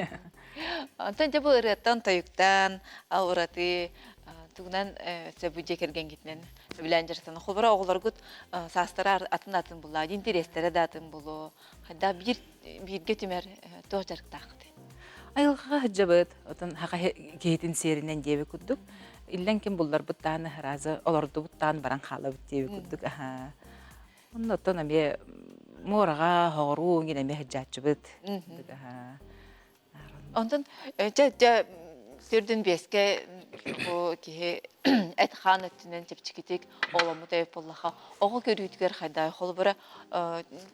Онтон дьэ бу ырыаттан, тойуктан ураты тугунан сөбү дьиэ кэргэҥҥитинэн сөбүлээн дьарыктана. Холобура оҕолоргут саастара атын-атын буллаа, интэриэстэрэ да атын булуо. Хайдах биир бииргэ түмэр туох дьарыктааххытый? Айылҕаҕа сылдьабыт, отон хаха киһитин сиэринэн диэбит курдук. Иллэҥ ким булларбыт даҕаны сразу олордубут даҕаны баран хаалабыт диэбит курдук. Онно оттон эмиэ муораҕа, хоҕуруу иҥин эмиэ сылдьааччыбыт. Онтон дьэ дьэ төрдүн биэскэ бу киһи эт-хаан өттүнэн чэпчэкитик оҕоломмут эбит буоллаха оҕо көрүүтүгэр хайдаа холобура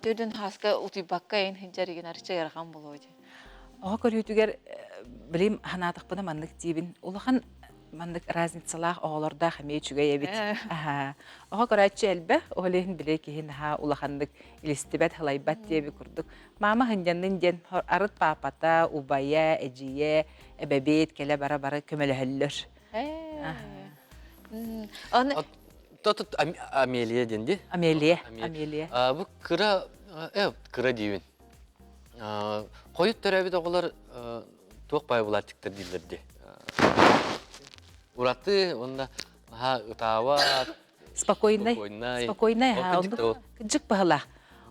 төрдүн хааска утуйбакка эйин сылдьар игин арыча ыарахан буолуо дии. Оҕо көрүүтүгэр билим санаатахпына маннык диибин улахан маннык разницалаах оҕолордоох эмиэ үчүгэй эбит. Аһаа. Оҕо көрөөччү элбэх, ол иһин били киһи наһаа улаханнык илистибэт, халайбат диэби курдук. Маама сынньаннын диэн арыт паапата, убайа, эдьиийэ, эбэбит кэлэ бара-бара көмөлөһөллөр. Аны... Тут Амелия диэн ди? Амелия. Амелия. Бу кыра, кыра диибин. Хойут төрөөбүт оҕолор туох баай булааччыктар дииллэр ди. Ураты уонна наһаа ытаабат, Спокойнай. Спокойнай. Кыдьык баһылаах.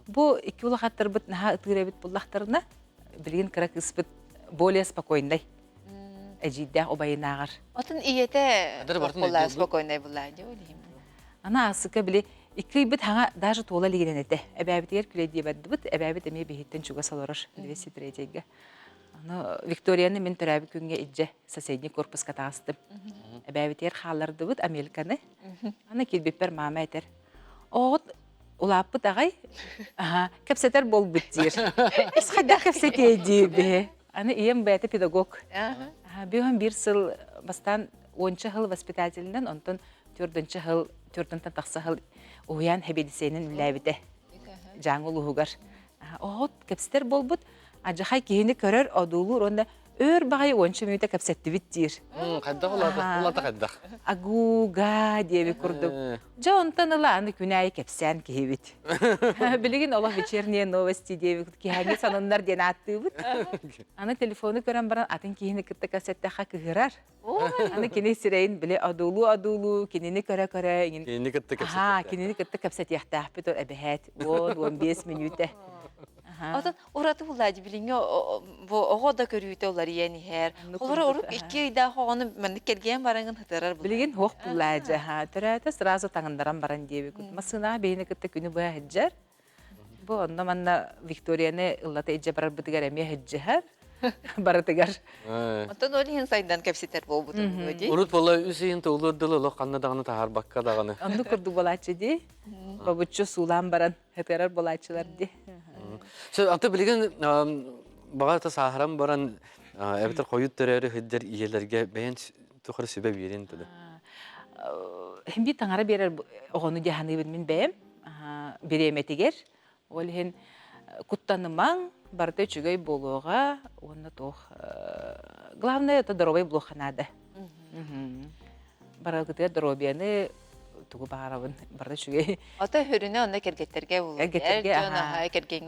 Бу икки улахаттарбыт наһаа ытыыр эбит буллахтарына, билигин кыра кыыспыт более спокойнай. Эдьиийдээх убайынааҕар. Отун ийэтэ спокойнай буллаа дии Ана асыка били икки ыйбыт хаҥа даже туола илигинэн этэ. Эбээбитигэр күлэйдии бардыбыт, эбээбит эмиэ биһиттэн чугас олорор 203-га. Аны Викторияны мин төрөөбүт күҥҥэ илдьэ соседний корпуска таҕыстым. Эбээбитигэр хааллардыбыт Амельканы. Аны киирбиппэр мама этэр, оҕоҕут улааппыт аҕай, аха, кэпсэтэр буолбут диир. Ис хайдах кэпсэтиэй диир биһи. Аны ийэм бэйэтэ педагог. Биһон биир сыл бастаан уонча сыл воспитателинэн, онтон төрдүнчэ сыл, төрдүнтэн тахса сыл уһуйаан хэбиэдиссэйинэн үлэлээбитэ. Дьааҥы улууһугар. Оҕот кэпсэтэр буолбут, адьахай киһини көрөр, одуулуур уонна өр баҕайы уонча мүнүүтэ кэпсэттибит диир. Хайдах улаата, улаата хайдах? Агууга диэбит курдук. Дьэ онтон ыла аны күн аайы кэпсээн киһибит. Билигин олох вечерние новости диэбит киһиҥҥи сонуннар диэн ааттыыбыт. Аны телефону көрөн баран атын киһини кытта кэпсэттэххэ кыһырар. Аны кини сирэйин били одуулуу-одуулуу кинини көрө-көрө Кинини кытта кэпсэтиэхтээхпит. Кинини кытта кэпсэтиэхтээхпит эбэһээт 10-15 мүнүүтэ. Отон ураты буллаадьы билиҥҥи бу оҕо да көрүүтэ уларыйан иһэр. Олор орук икки ыйдаах оҕону маннык кэргэн бараҥын хытарар Билигин хуох буллаадьы төрөөтө сразу таҥыннаран баран диэбикут. Массыынаҕа биһини кытта күнү быһа сылдьар. Бу онно манна Викторияны ыллата илдьэ барарбытыгар эмиэ сылдьыһар. Барытыгар. Онтон ол иһин сайдан кэпсэтэр буолбутум дии. Урут буола үс ыйын туолуор дылы олох ханна даҕаны таһаарбакка даҕаны. Оннук курдук буолааччы дии. Бобуччу суулаан баран хытыарар буолааччылар дии. Аты билигин баҕа сааһыран баран эбэтэр хойут төрөөрү сылдьар ийэлэргэ бэйэн тухары сүбэ биэрин туду. Химби таҥара биэрэр оҕону дьаһаныыбын мин бэйэм бириэмэтигэр. Ол иһин куттанымаҥ, барыта үчүгэй буолуоҕа уонна туох главное это здоровый буолуохха наада. Барыгытыгар доруобуйаны тугу баҕарабын барыта үчүгэй. Ото хүрүнэ онно кэргэттерге булу. Кэргэттерге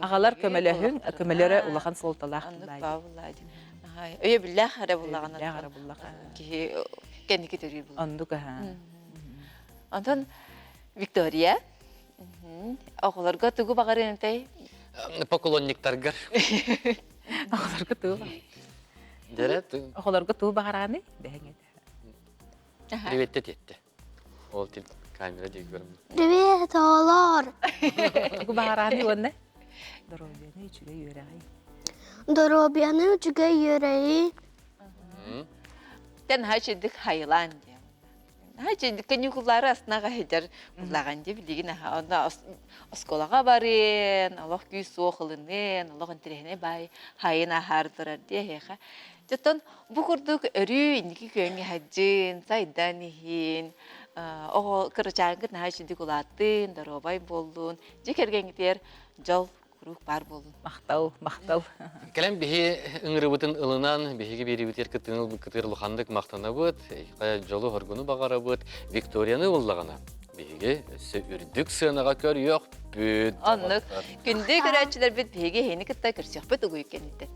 аҕалар көмөлөһүн, көмөлөрө улахан суолталаах. Оннук баа буллаа дин. Өйөбүллээх эрэ буллаҕына киһи кэнники төрүүр булла. Оннук аха. Онтон Виктория, оҕолорго тугу баҕарыан этэй? Поклонниктаргар. Оҕолорго тугу Дэрэ Оҕолорго тугу баҕарааны дэһэҥ этэ. Привет тетте. Ол тил камера диэки көрөм. Привет, оҕолор! Тугу баҕарааны уонна доруобуйаны үчүгэй үөрэҕи. Доруобуйаны үчүгэй үөрэҕи. Тэн хачидик хайлаан диэн. Хачидик каникуллары астынаҕа сылдьар буллаҕан дии билигин аха онно оскуолаҕа барыан, олох күүс суох ылыныан, олох интэриэһинэй баай хайын аһаар турар дии эһиэхэ. Дьоттон бу курдук өрүү инники күөҥҥэ сылдьын, сайдан иһин, оҕо кырачааҥҥыт наһаа үчүгдүк улааттын, доруобай буоллун, дьиэ кэргэҥҥитигэр дьол куруук баар буоллун. Махтал, махтал. Кэлэн биһи ыҥырыбытын ылынан, биһиги биэриибитигэр кыттыыны ылбыккытыгар улаханнык махтанабыт, дьолу-соргуну баҕарабыт. Викторияны ыллаҕына, биһиги өссө үрдүк сыанаҕа көрүөхпүт. Оннук. Күндү көрөөччүлэрбит биһиги эһини кытта көрсүөхпүт угуйук кэнниттэн.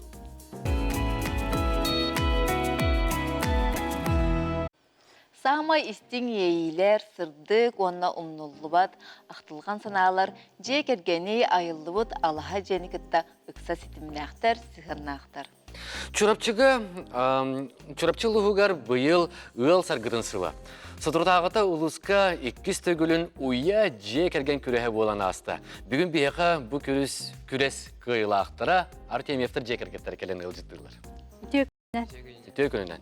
Саамай истиҥ иэйиилэр, сырдык уонна умнуллубат ахтылҕан санаалар дьиэ кэргэни айыллыбыт алаһа дьиэни кытта ыкса ситимнээхтэр, сыһыаннаахтар. Чурапчыга Чурапчы улууһугар быйыл ыал саргытын сыла. Соторутааҕыта улууска иккис төгүлүн уйа дьиэ кэргэн күрэһэ буолан ааста. Бүгүн биһиэхэ бу күрүс күрэс кыайыылаахтара Артемьевтар дьиэ кэргэттэрэ кэлэн ыалдьыттыыллар. Үтүө күнүнэн.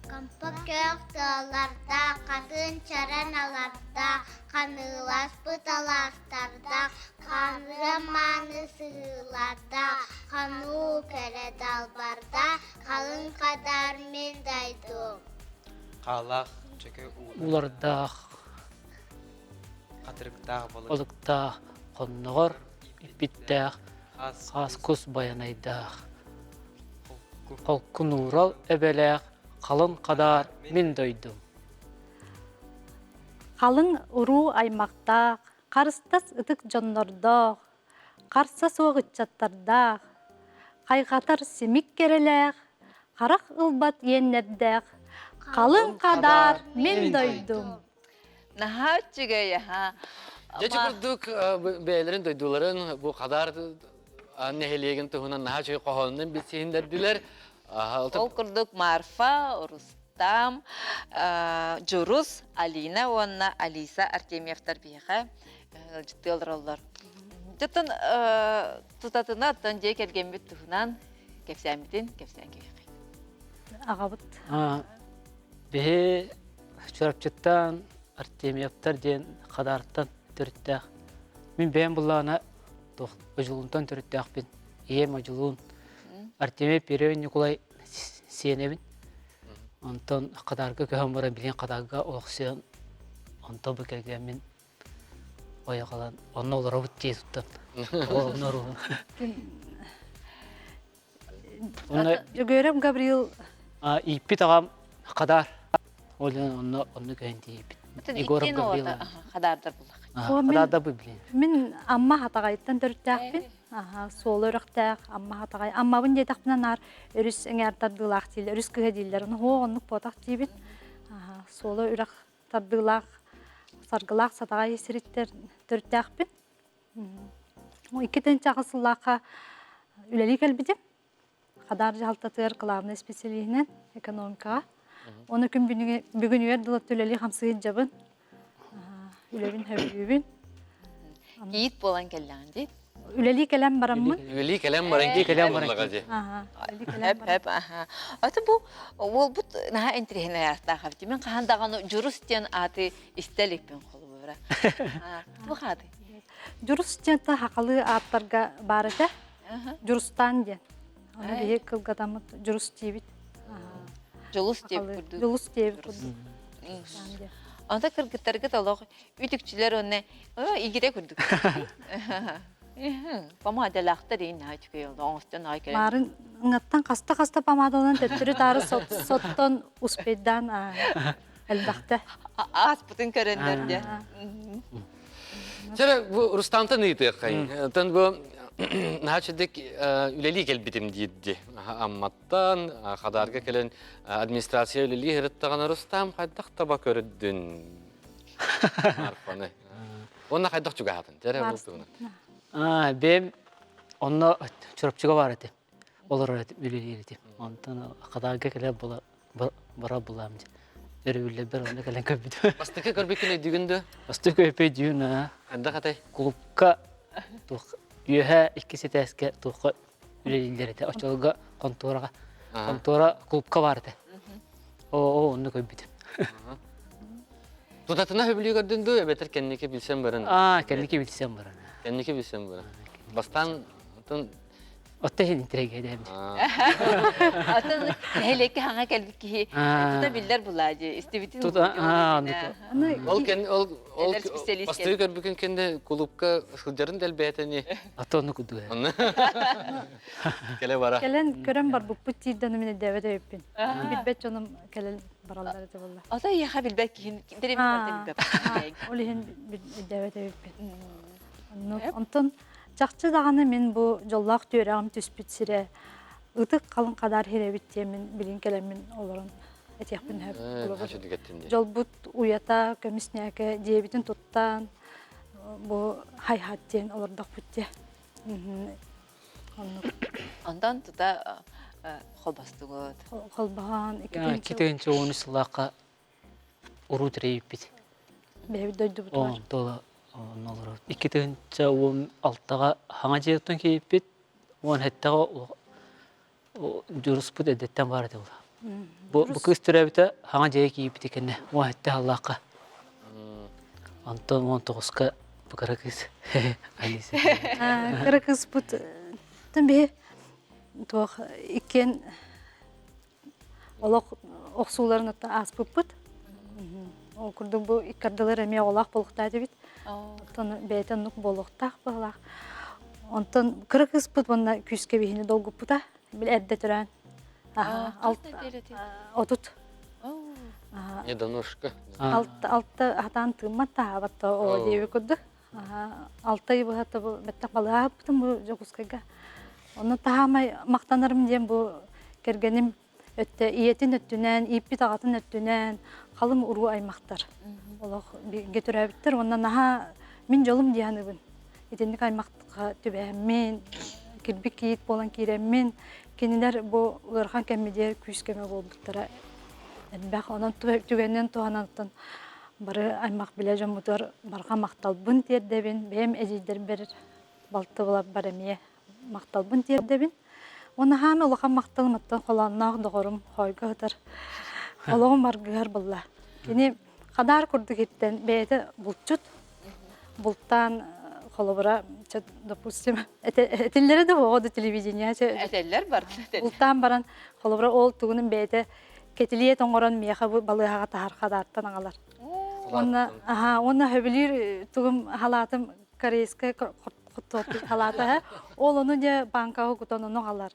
Хампа көөх тыалардаах, хатын чаран алардаах, ханыыласпыт алаастардаах, ханыра мааны сыһыылардаах, хануу кэрэ далбардаах, халыҥ хадаар мин дойдум. Хаалаах чөкө улардаах, хатырыктаах балыктаах, хонноҕор иппиттээх, хаас кус байанайдаах, холкунуурал эбэлээх халыҥ хадаар мин дойдум. Халыҥ уруу аймахтаах, харыстас ытык дьоннордоох, харса суох ыччаттардаах, хайҕатар симик кэрэлээх, харах ылбат иэннэрдээх, халыҥ хадаар мин дойдум. Наһаа үчүгэй, аха. Дьэ курдук бэйэлэрин дойдуларын бу хадаар нэһилиэгин туһунан наһаа үчүгэй хоһоонунан билсиһиннэрдилэр. Ол курдук Марфа, Рустам, Дьурус, Алина уонна Алиса Артемьевтар биһиэхэ ыалдьыттыы олороллор. Дьоттон тутатына оттон дьиэ кэргэммит туһунан кэпсээммитин кэпсээн кэбиһиэххэ. Аҕабыт. Биһи Чурапчыттан Артемьевтар диэн Хадаартан төрүттээх. Мин бэйэм буллаҕына туох Одьулуунтан төрүттээхпин. Ийэм Одьулуун. Артемьев Первый Ньукулай сиэнэбин. Онтон Хадаарга көһөн баран билигин Хадаарга олохсуйан онтон бу кэргэммин ойоҕолон онно олоробут дии туттан. Оҕолорун Онно Дьөгүөрэп Гаврил ииппит аҕам Хадаар. Ол онно онно көһөн тиийбит. Егоров Гаврил. Хадаардар буллах. Хадаардар бу билин. Мин Амма Хатаҕайыттан төрүттээхпин. Аха, суолу өрөхтөөх Амма Хатаҕай. Аммабын диэтэхпинэ наар өрүс эҥээр тардыылаах дииллэр, өрүс кыһа дииллэр. Ону һуох оннук буотах диибин. Аха, суолу үрэх тардыылаах, саргылаах Сатаҕай сириттэр төрүттээхпин. 2 сыллаахха үлэлии кэлбитим. Хадаар дьаһалтатыгар главный специалиһинэн экономикаҕа. Оны күн бүгүнүгэр дылы үлэлии хамсыы сылдьабын. Үлэбин сөбүлүүбүн. Кийиит буолан кэллэҕин дии. Үлэлии кэлэн бараммын. Үлэлии кэлэн баран Үлэлии кэлэн баран. дии. Хэп хэп аха. Аты бу уолбут наһаа интириэһинэй ааттаах эбит. Мин хаһан даҕаны Дьурус диэн ааты истэ иликпин холобура. Туох аатый? Дьурус диэн сахалыы ааттарга баар этэ. Дьурустаан диэн. Ону биһи кылгатаммыт Дьурус диибит. Дьулус диэбит курдук. Дьулус диэбит курдук. Онто кыргыттаргыт олох үтүкчүлэр уонна игирэ курдук. Помадалаахтар иин наһаа үчүгэй олох оҥостон аҕай кэлэн. Маарын ыңаттан хаста-хаста помадаланан төттөрү-таары соттон успейдаан элбэхтэ. Ааспытын көрөннөр дьэ. Чэ, бу Рустамтан ыйытыаххай. Оттон бу наһаа чэдик үлэлии кэлбитим диирди. Амматтан Хадаарга кэлэн администрация үлэлии сырыттаҕына Рустам хайдах таба көрдүн? Марфаны. Уонна хайдах чугаһаатын? Чэ, бу туһунан. Бэйэм онно Чурапчыга баар этим. Олорор этим, үлэлиир этим. Онтон Хадаарга кэлэ бара булаам дьэ. Өрөбүллэрбэр онно кэлэн көрбүтүм. Бастакы көрбүккүн өйдүүгүн дуо? Бастакы өйдүүн аа. Хайдах этэй? Кулупка туох үөһэ иккис этээскэ туохха үлэлииллэр этэ. Оччолорго хонтуораҕа. Хонтуора клубка баар этэ. Оо, онно көрбүтүм. Тутатына сөбүлүү көрдүн дуу, эбэтэр кэнники билсэн баран? Аа, кэнники билсэн баран. Кэнники билсэн баран. Бастаан атын Отто иһин интригэдэм. Атын нэһилиэккэ хаҥа кэлбит киһи тута биллэр булаа дии истибитин Тута Ол кен ол ол бастыы көрбүкүн кэннэ кулуупка сылдьарын дэлбээтини. Аты ону кудуга. Кэлэ бара. Кэлэн көрөн барбыппыт диирдэн мин өйдөөбөт өйүппүн. Билбэт дьонум кэлэн бараллар этэ буолла. Ата яха билбэт киһин дэрим билбэт. Ол иһин өйдөөбөт өйүппүн. Онтон Чахчы даҕаны мин бу дьоллоох түөрэҕим түспүт сирэ ытык халыҥ хадаар иһирэбит диэммин билин кэлэммин олорон этиэхпин сөп. Дьолбут уйата көмүс ньээкэ дьиэбитин туттан бу хайхат диэн олордохпут дии. Оннук. Онтон тута холбостугут. Холбоһон 2010 сыллаахха уруу тэрийбит. Бэйэбит дойдубутугар. Онто онно олорор. 2016-ҕа хаҥа дьиэттэн киирбит, 17-ҕэ дьуруспут эдэттэн баар этэ була. Бу бу кыыс төрөөбүтэ хаҥа дьиэгэ киирбит кэннэ 17 аллаахха. Онтон 19-ка бу кыра кыыс Алиса. Кыра кыыспыт тэн биһи туох иккиэн Олох охсууларын ааспыппыт. Ол курдук бу иккардылар эмиэ оҕолоох буолуохтаах этибит. Оттон бэйэтэ оннук буолуохтаах быһыылаах. Онтон кыра кыыспыт уонна күүскэ биһини долгуппута. Били эрдэ төрөөн. 30. Недоношка. Алта алта хатаан тыыммат таһаабат о диэби курдук. Алта ый быһата бу бэттэх балыһааппытым бу Дьокуускайга. Онно таһаамай махтанарым диэн бу кэргэним өттө ийэтин өттүнэн, ииппит аҕатын өттүнэн халыҥ уруу аймахтар. Олох бииргэ төрөөбүттэр уонна наһаа мин дьолум дии саныыбын. Итинник аймахха түбэһэммин, кирбик кийиит буолан киирэммин, кинилэр бу ыарахан кэммитигэр күүс-көмө буолбуттара элбэх. Онон түгэнинэн туһанан бары аймах билэ дьоммутугар барҕа махталбын тиэрдэбин, бэйэм эдьиийдэрбэр, балтыбаларбар эмиэ махталбын тиэрдэбин. Уонна хаама улахан махталым оттон холоонноох доҕорум хоойго сытар олоҕум аргыһар булла. Кини хадаар курдук иттэн бэйэтэ булчут бултаан холобура допустим этиллэрэ да оҕо да телевидение этэллэр бар бултаан баран холобура ол тугунун бэйэтэ кэтилиэт оҥорон миэхэ бу балыыһаҕа таһар хадаартан аҕалар уонна аха уонна хөбүлүүр тугум халаатым корейскай хортуоппуй халаата ол ону дьэ банкаҕа кутан ону аҕалар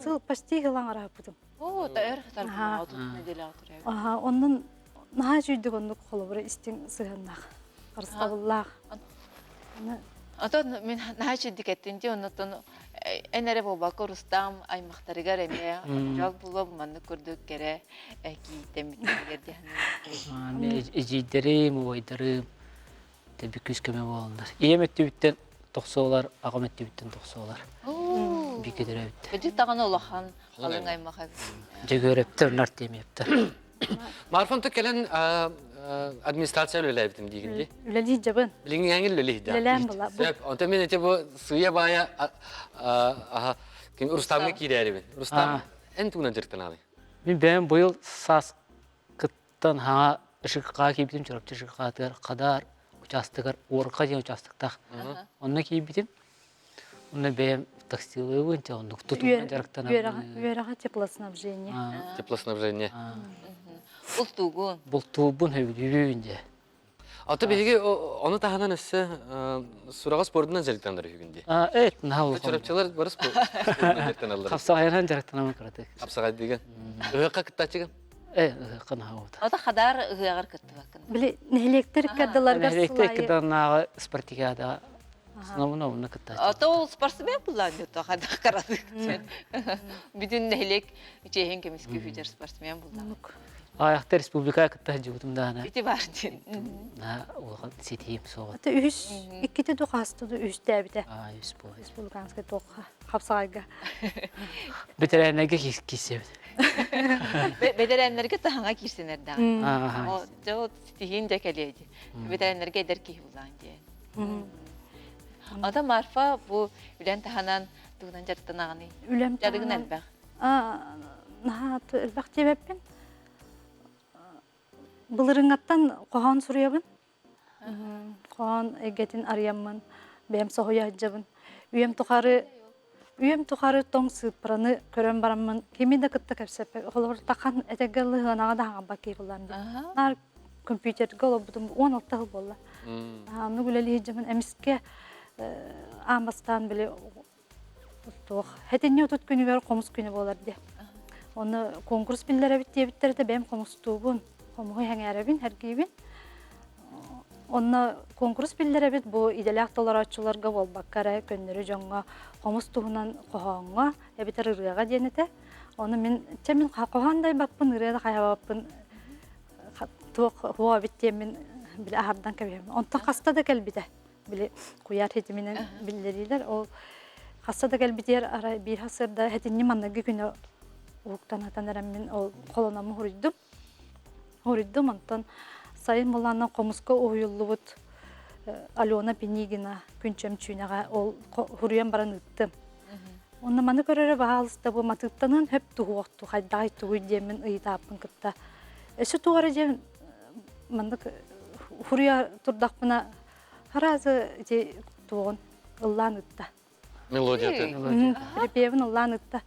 сыл почти хылаҥ арааппытым Оо, өр сытар неделяҕа турар. Аха, оннун наһаа үчүйдүк оннук холобура истиҥ сыһыаннаах, харыстабыллаах. Отон мин наһаа үчүйдүк эттин дии, оннуттан эн эрэ буолбакка Рустам аймахтарыгар эмиэ дьол булуо маннык курдук кэрэ кийииттэммиттэригэр диэн. Эдьиийдэрим, убайдарым тэби күүс көмө буолаллар. Ийэм өттүбүттэн тохсуолар, аҕам өттүбүттэн тохсуолар. Бииргэ төрөөбүттэр. Кыдьык даҕаны улахан халыҥ аймах эбит. Дьөгүөрэптэр, Артемьевтар. Марфа онто кэлэн администрация үлэлээбитим диигин дии. Үлэлии дьабын. Билиҥҥээҥи үлэлии Үлэлээн була. Сөп. Онто мин ити бу сыыйа-баайа ким Рустамҥа киирээрибин. Рустам, эн тугунан дьарыктанаҕый? Мин бэйэм быйыл саас Тан хаҥа ШК киирбитим, Чурапчы ШК-тыгар Хадаар учаастагар Уорка диэн учаастактаах. Онно киирбитим. Онно бэйэм таксилыыбын, чэ оннук тутуунан дьарыктанабын. Үөрэҕэ теплоснабжение. Теплоснабжение. Бултуугун. Бултуубун сөбүлүүбүн дьэ. Ата биһиги ону таһынан өссө сураҕа спордунан дьарыктанар үһүгүн дии. Эт, наһаа улахан. Чурапчылар бары спордунан дьарыктаналлар. Хапсаҕайынан дьарыктанамын кыратык. Хапсаҕайдыгын. Ыһыахха кыттааччыгын? Ата хадаар ыһыаҕар кыттыбаккын. Били нэһилиэктэр иккардыларыгар Нэһилиэктэр иккардыларынааҕы спартакиадаҕа основно онно кыттааччы. Ата ол спортсмен буллаан дьото хадах карадык. Бүтүн нэһилиэк чиэһин көмүскүү хүдэр спортсмен буллаан. Аайахта республикаҕа кытта сылдьыбытым даҕаны. Ити бар диэн. На улахан ситиһиим суоҕа. Ата үһүс иккити ду хаасты ду үһүстээбитэ. Аа үс буолла. Республиканскай туохха хапсаҕайга. Бэтэрээннэргэ киирсэбит. Бэтэрээннэргэ таһаҥа киирсэн эрдэҕэ. Дьэ ол ситиһиин дьэ кэлиэ дии. Бэтэрээннэргэ эдэр киһи булаан диэн. Ата Марфа бу үлэн таһынан тугунан дьарыктанаҕыный? Үлэм Дьарыгын элбэх. Наһаа элбэх диэбэппин. Былырыҥҥаттан хоһоон суруйабын. Хоһоон эйгэтин арыйаммын, бэйэм соһуйа сылдьабын. Үйэм тухары үйэм тухары тоҥ сыыппараны көрөн бараммын кими да кытта кэпсэппэт. Холобур, тахан этэргэ лыһыанаҕа да хаҥабат киһи буоллаам дии. Наар компьютерга олорбутум 16 сыл буолла. Оннук үлэлии сылдьаммын эмискэ аан бастаан били Туох хэтинньи 30 күнүгэр хомус күнэ буолар диэ. Оны конкурс биллэрэбит диэбиттэр этэ бэйэм хомустуубун, хомуһу сэҥээрэбин, сэргиибин. Онно конкурс биллэрэбит бу идэлээх толорооччуларга буолбакка эрэ көннөрү дьоҥҥо хомус туһунан хоһооҥҥо эбэтэр ырыаҕа диэн этэ. Ону мин чэ мин хоһоон да айбаппын, ырыа да хайабаппын туох хуо эбит диэммин били аһардан кэбиһэбин. Онтон хаста да кэлбитэ. били куйаар ситиминэн биллэриилэр ол хасса да кэлбитигэр арай биир сарсыарда этинни манныгы күнэ уһуктан атан эрэммин ол холономму хуруйдум хуруйдум онтон сайын булааннан хомуска уһуйуллубут Алена Пинигина күн чөмчүүнэҕэ ол хуруйан баран ыыттым Онно маны көрөрө баһаалыста бу матыыптанын хөп туһуохту хайдаҕай тугуй диэммин ыйытааппын кытта өссө туох эрэ диэн маннык хуруйа турдахпына Аразы ити туоҕун ыллаан ытта. Мелодиятын. Припевин ыллаан ытта.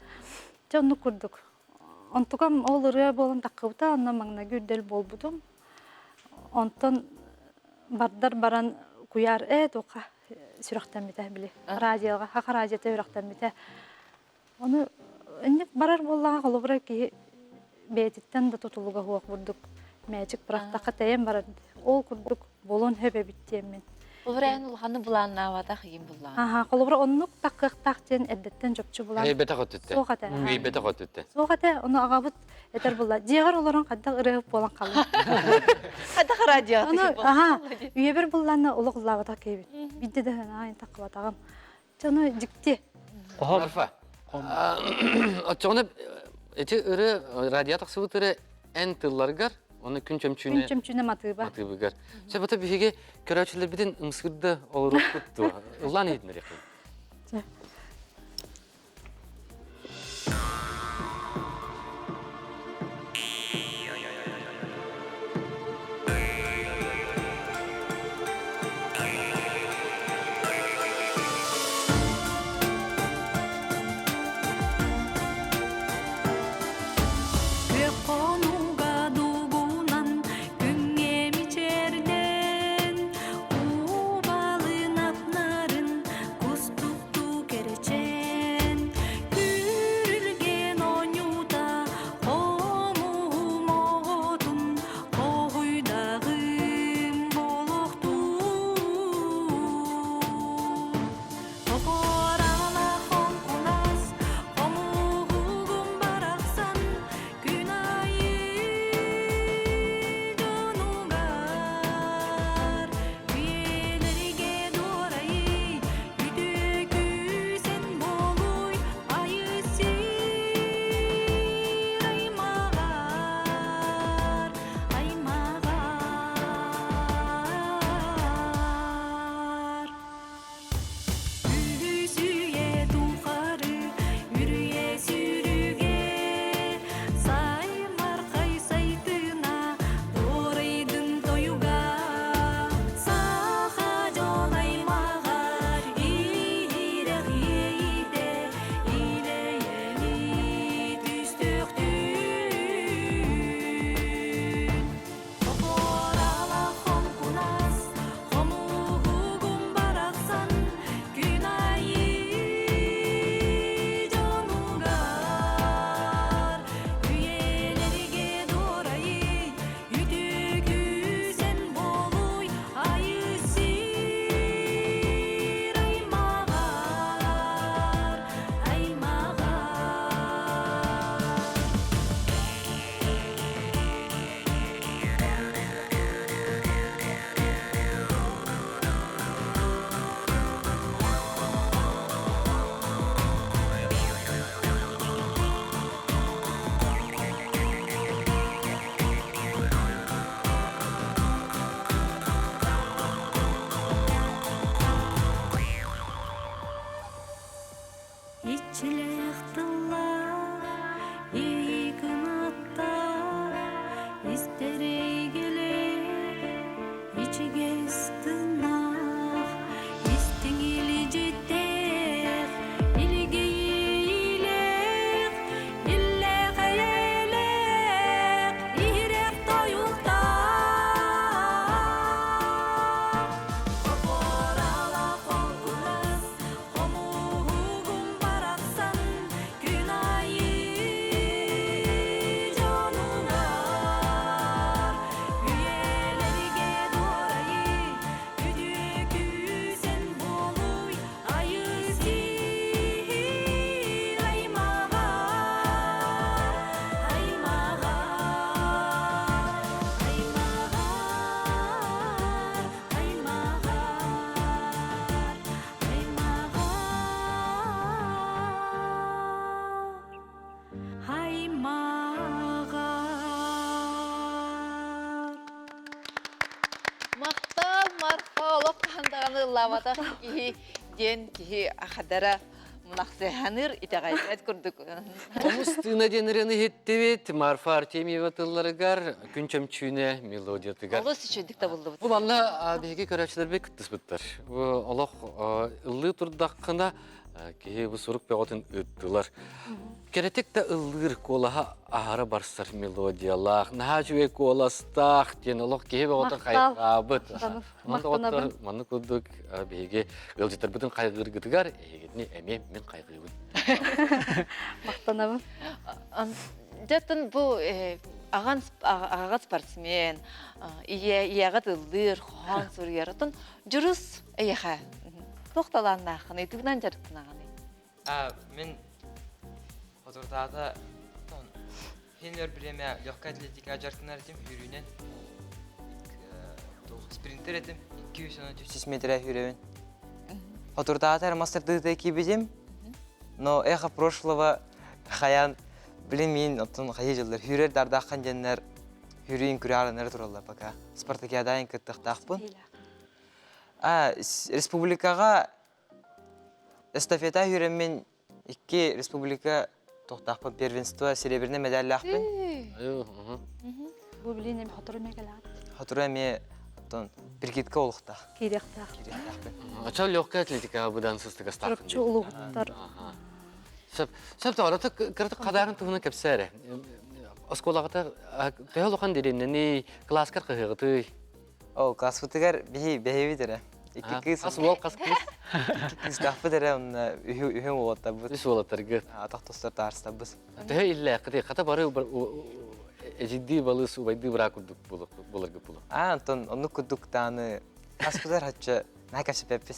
Дьэ оннук курдук. Онтукам ол ырыа буолан таххыбыта, онно маҥнайгы үрдэл буолбутум. Онтон бардар баран куйаар ээ туохха сүрэхтэммитэ били радиоҕа хах радиота сүрэхтэммитэ. Ону инник барар буоллаҕа холобура киһи бэйэтиттэн да тутулуга суох бурдук. Мээчик бырахтахха тэйэн барар. Ол курдук буолуон сөп эбит диэммин. Холобура эн улаханны былааннаабатах игин буллаан. Аха, холобура оннук таккыахтаах диэн эрдэттэн чопчу булан. Эйбэтэх өттүттэ. Суох этэ. Эйбэтэх өттүттэ. Суох этэ, ону аҕабыт этэр булла. Дьиэҕэр олорон хайдах ырыаһыт буолан хаалла. Хайдах радио Ону, аха, үйэбэр буллаанна олох ыллаабатах киһибит. Бидде да аайын таккыбатаҕым. Чэ, ону дьикти. Марфа, оччоҕуна ити ырыа радио тахсыбыт ырыа эн тылларгар, оны күн чөмчүүнэ Күн чөмчүүнэ матыыба. Матыыбыгар. Чэ, бата биһиги көрөөччүлэрбитин ымсыырда олоруохпут дуо? Ыллаан иһитиннэриэхпит. Чэ. Күөх хонууга дугунан күҥҥэ мичээрдэн Кубалын атнарын кустуктуу кэрэчээн Күрүлгэн оонньуута хомуһум оҕотун Хоһуйдаҕым болохтуун Хопорала хоҥкунас хомуһугум барахсан күн айыы дьонугар үйэлэргэ дуорайый үтүө күүсэн буолуй айыы сир аймаҕар аймаҕар Үһүсүйэ тухары үрүйэ сүрүгэ Саймархай сайтына дуорайдын тойуга Саха дьон аймаҕар иһирэх иэйитэ Илэйэни түстүөхтүүн Хопуорала хоҥкунас, хомуһугум барахсан, күн айыы дьонугар үйэлэргэ дуорайый, үтүө күүсэн буолуй, айыы сир аймаҕар, аймаҕар. Иччилээх тыллаах иэйии кынаттаах истэр эйгэлээх ичигэс тыыннаах истиҥ илдьиттээх илгэйиилээх иллээх эйэлээх иһирэх тойуктаах Хопуорала хоҥкунас Хомуһугум барахсан күн айыы дьонугар үйэлэргэ дуорайый үтүө күүсэн буолуй айыы сиир аймаҕар аймаҕар аймаҕар аймаҕар Аймаҕар, Махтал, Марфа, олох хаһан даҕаны ыллаабатах киһи диэн киһи хадара мунахсыһаныр итэҕэйбэт курдук. Хомус тыына диэн ырыаны иһиттибит. Марфа Артемьева тылларыгар Күн чөмчүүнэ мелодиятыгар. Олус үчүгдүк табыллыбыт. Бу манна биһиги көрөөччүлэрбит кыттыспыттар. Бу олох ыллыы турдаххына. Киһи бу сурук бөҕөтүн ыыттылар. Кэрэтик да ыллыыр куолаһа аһара барсар мелодиялаах, наһаа үчүгэй куоластаах диэн олох киһи бөҕөтө хайҕаабыт. Онон доҕоттор, маннык курдук биһиги ыалдьыттарбытын хайҕыыргытыгар эһигитини эмиэ мин хайҕыыбын. Махтанабын. Дьэ, бу аҕан аҕаҕыт спортсмен, ийэ ийэҕит ыллыыр, хоһоон суруйар. Оттон дьурус эйэхэ туох талааннааххыный, тугунан дьарыктанаҕыный? Мин хотурдаата хин өр бириэмэ легкая атлетика дьарыктанар этим сүүрүүнэн спринтер этим 233 метрэ сүүрэбин. Хотурдаата мастер киирбитим, но эхо прошлого хайаан блин мин оттон хайыы дьыллар сүүрэр дардааххан диэннэр сүүрүүн күрэ тураллар пока спартакиадаайын кыттыахтаахпын. Республикаҕа эстафета сүүрэммин икки республика тохтаахпын первенство серебряный медаллаахпын. Бу билин эми хотору эмиэ кэлэҕит. Хотору эмиэ оттон прикидка олохтоох. Киириэхтээх. Киириэхтээхпин. Очо легкая атлетика быдан сыстыгастаахпын. Чурапчы улууһуттар. Сөп, сөп тоҕо кыратык хадаарын туһунан кэпсээ эрэ. Оскуолаҕыта төһө улахан дириэннэний, кылааскар кыһыаҕытый? Ол класспытыгар биһи бэһибит эрэ. Икки кыыс. Хас уол, хас кыыс? Икки кыыстаахпыт эрэ, онно үһү уолаттарбыт. Үс уолаттаргыт. Атах тостор таарыстарбыт. Төһө иллээххитий? Хата бары эжиддии балыс, убайдыы быраак курдук буларгыт булу. Аа, онтон оннук курдук дааны хаспытар хачча наһаа кэпсэппэппит.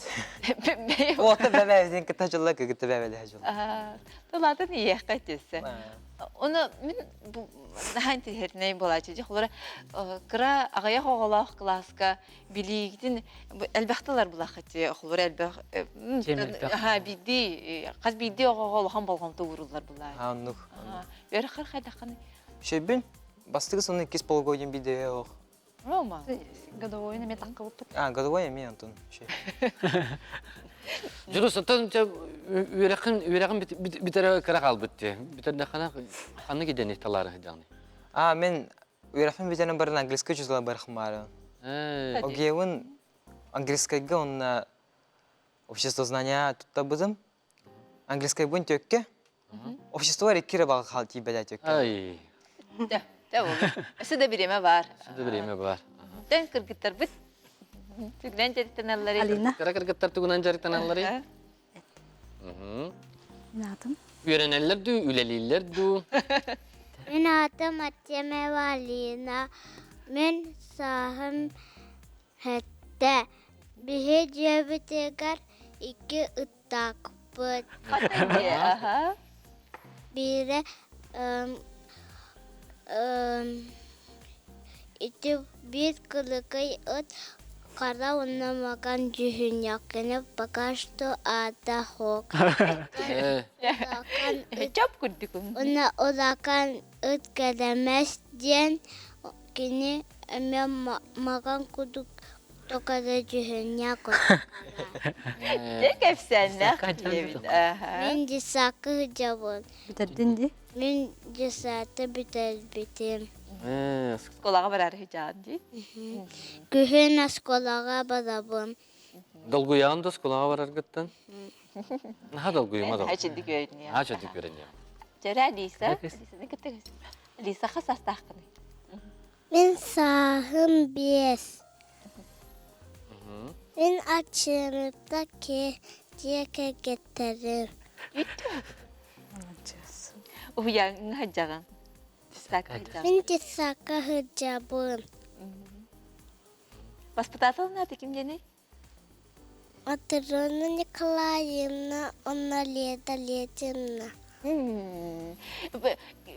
Уота бэбээбитин кытта дьылла кыгытта бэбэлэһэ дьылла. Тылатын иэххэ түссе. Оны мин наһаа интириэһинэй буолааччы. Дьэ, холобура, кыра аҕыйах оҕолоох кылааска билиигитин элбэх тыллар булааххыт холобура элбэх биирдии хас биирдии оҕоҕо улахан болҕомто ууруллар булаа. Оннук. Үөрэххэр хайдаххыный? Шөбүн бастакы сонун иккис полугодием биирдэ ох. Рома. Годовойун эмиэ таххыбыппыт. А, годовой эмиэ Антон. Дьурус, оттон үөрэххин үөрэҕин бүтэрэ кыра хаалбыт дии. Бүтэрдэххинэ ханнык идэни талаары сылдьаҕыный? А, мен үөрэхпин бүтэрэн баран английскай учуутала барахмаары. Огиевын английскайга онно обществознание туттабытым. Английскайбын төккө. Общество икки эрэ баҕа хаал тиийбэтэ төккө. Ай. Дэ, дэ ол. Өссө да бириэмэ бар. Өссө да бириэмэ бар. Дэн кыргыттарбыт тугунан дьарыктаналларый? Алина. Кыра кыргыттар тугунан дьарыктаналларый? Мин аатым. Үөрэнэллэр дуу, үлэлииллэр дуу? Мин аатым Артемьева Алина. Мин сааһым Сэттэ. Биһи дьиэбитигэр икки ыттаахпыт. Биирэ ити биир кылыкый ыт хара уонна макан дьүһүннэххинэ пока что аата суох. Чоп курдук. Уонна улахан ыт кэлэмэс диэн Кини эмиэ маҕан курдук токары дьүһүннээх Дьэ кэпсээннээх диэбит. Мин десакка сылдьабын. Бүтэрдин дии? Мин десаты бүтэрбитим. Оскуолаҕа бараары сылдьаҕын дии? Күһүн оскуолаҕа барабын. Долгуйаҕын да оскуолаҕа бараргыттан? Наһаа долгуйума да. Наһаа чэдик үөрэниэҕим. Наһаа чэдик үөрэниэҕим. Чэрэ Алиса, Алисаны кытта Алиса хас саастааххыный? Мин сааһым биэс. Мин аччыымыта дьиэ кэргэттэрим. Уһуйааҥҥа сылдьаҕын? Детсадка сылдьаҕын? Мин детсадка сылдьабын. Воспитатель аата ким диэний? Матрена Николаевна уонна Леда Летина.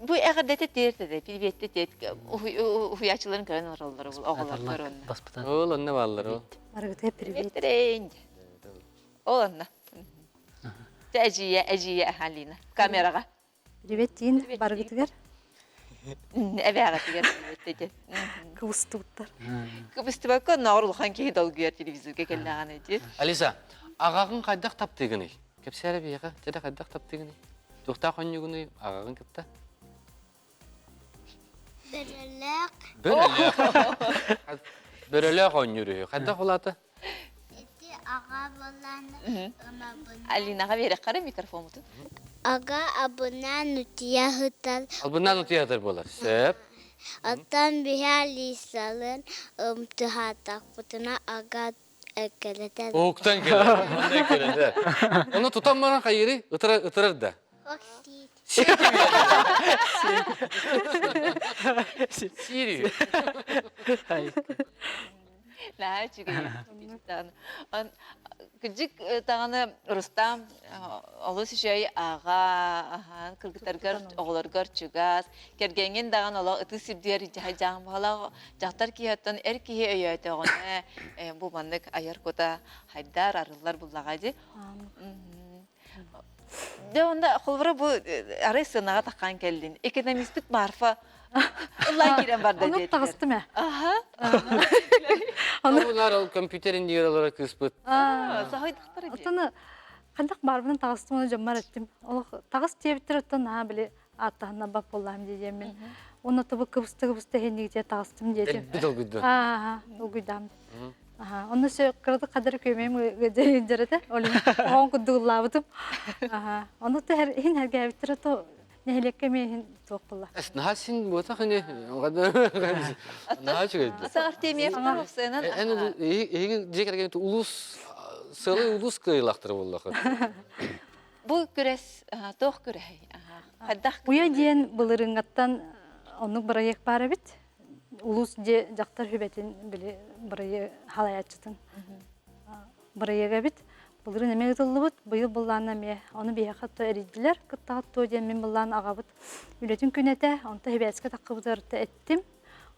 Бу эҕэрдэтэ тиэртэ пиибиэттэ тиэт уһуйааччыларын көрөн олороллор оҕолор көрөн. Ол онно бааллар ол. Барыгытыгар привет. Ол онно. Дьэ эдьиийэ, эдьиийэ Алина камераҕа. Привет тиин барыгытыгар. Эбээҕитигэр привет Кыбыстыбыттар. Кыбыстыбакка оннооҕор улахан киһи долгуйар телевизорга кэллэҕинэ ити. Алиса, аҕаҕын хайдах таптыыгыный? Кэпсээ эрэ биһиэхэ, дьэ хайдах таптыыгыный? Туохтаах онньугунуй аҕаҕын кытта? Бөрөлөөх. Бөрөлөөх. Бөрөлөөх оонньуур үһү. Хайдах улаата? Ити аҕам. Алинаҕа биэрэххэ эрэ микрофоммутун. Ага абынан утуйа сытар. Албыннаан утуйа сытар буолар. Сөп. Оттон биһи Алисалыын ымтыһаатахпытына ага эккирэтэр. Уһуктан кэлэр. Онно эккирэтэр. Ону тутан баран хайыырый? Ытырар, ытырар да. Сири. Наһаа үчүгэй. Кырдьык даҕаны Рустам олус үчүгэй аҕа, аһаан кыргыттаргар, оҕолоргор чугас, кэргэҥҥин даҕаны олох ытыс үрдүгэр дьаһайдьаан баҕалаах дьахтар киһиттэн эр киһи өйөөтөҕүнэ бу маннык айар кута хайдар, арыллар буллаҕа дии. Дьэ онно холобура бу арай сыанаҕа таххан кэллин. Экономистык Марфа ыллаан киирэн барда Онук диэтилэр. таҕыстым ээ. Аха. Ону ол компьютер иннигэр олорор кыыспыт. Саһайдахтара дии. Оттон ханнык баарбынан таҕыстым оны дьоммор эттим. Олох таҕыс диэбиттэр оттон наһаа били ааттаһынна бап буоллаам диэммин. Уонна тобу кыбыста кыбыста иһиннигитэ таҕыстым диэтим. Элбит долгуйду. Аа, долгуйдаам. Аха, онно сө кыратык хадары күөмэйим ыдьарата, ол оҕон курдук ыллаабытым. Аха, ону та иһин хэргээбиттэр то нэһилиэккэ эмиэ иһин туох буолла. Наһаа син буотах ини. Наһаа үчүгэйди. Аса Артемьевтар опсуйанан Эн эһиги дьиэ кэргэн улус сыалы улус кыайылаахтара буоллахыт. Бу күрэс туох күрэһэй? Хайдах Уйа диэн былырыыҥҥаттан оннук бырайыак баар эбит. Улуус дьиэ дьахтар сүбэтин били бырайыак халайааччытын бырайыага эбит. Былырыын эмиэ ыытыллыбыт, быйыл былаан эмиэ. Ону биһиэхэ то эрийдилэр, кыттаҕыт туо диэн мин былаан аҕабыт үлэтин күнэ этэ. Онто сибээскэ таххыбытыгар эттим.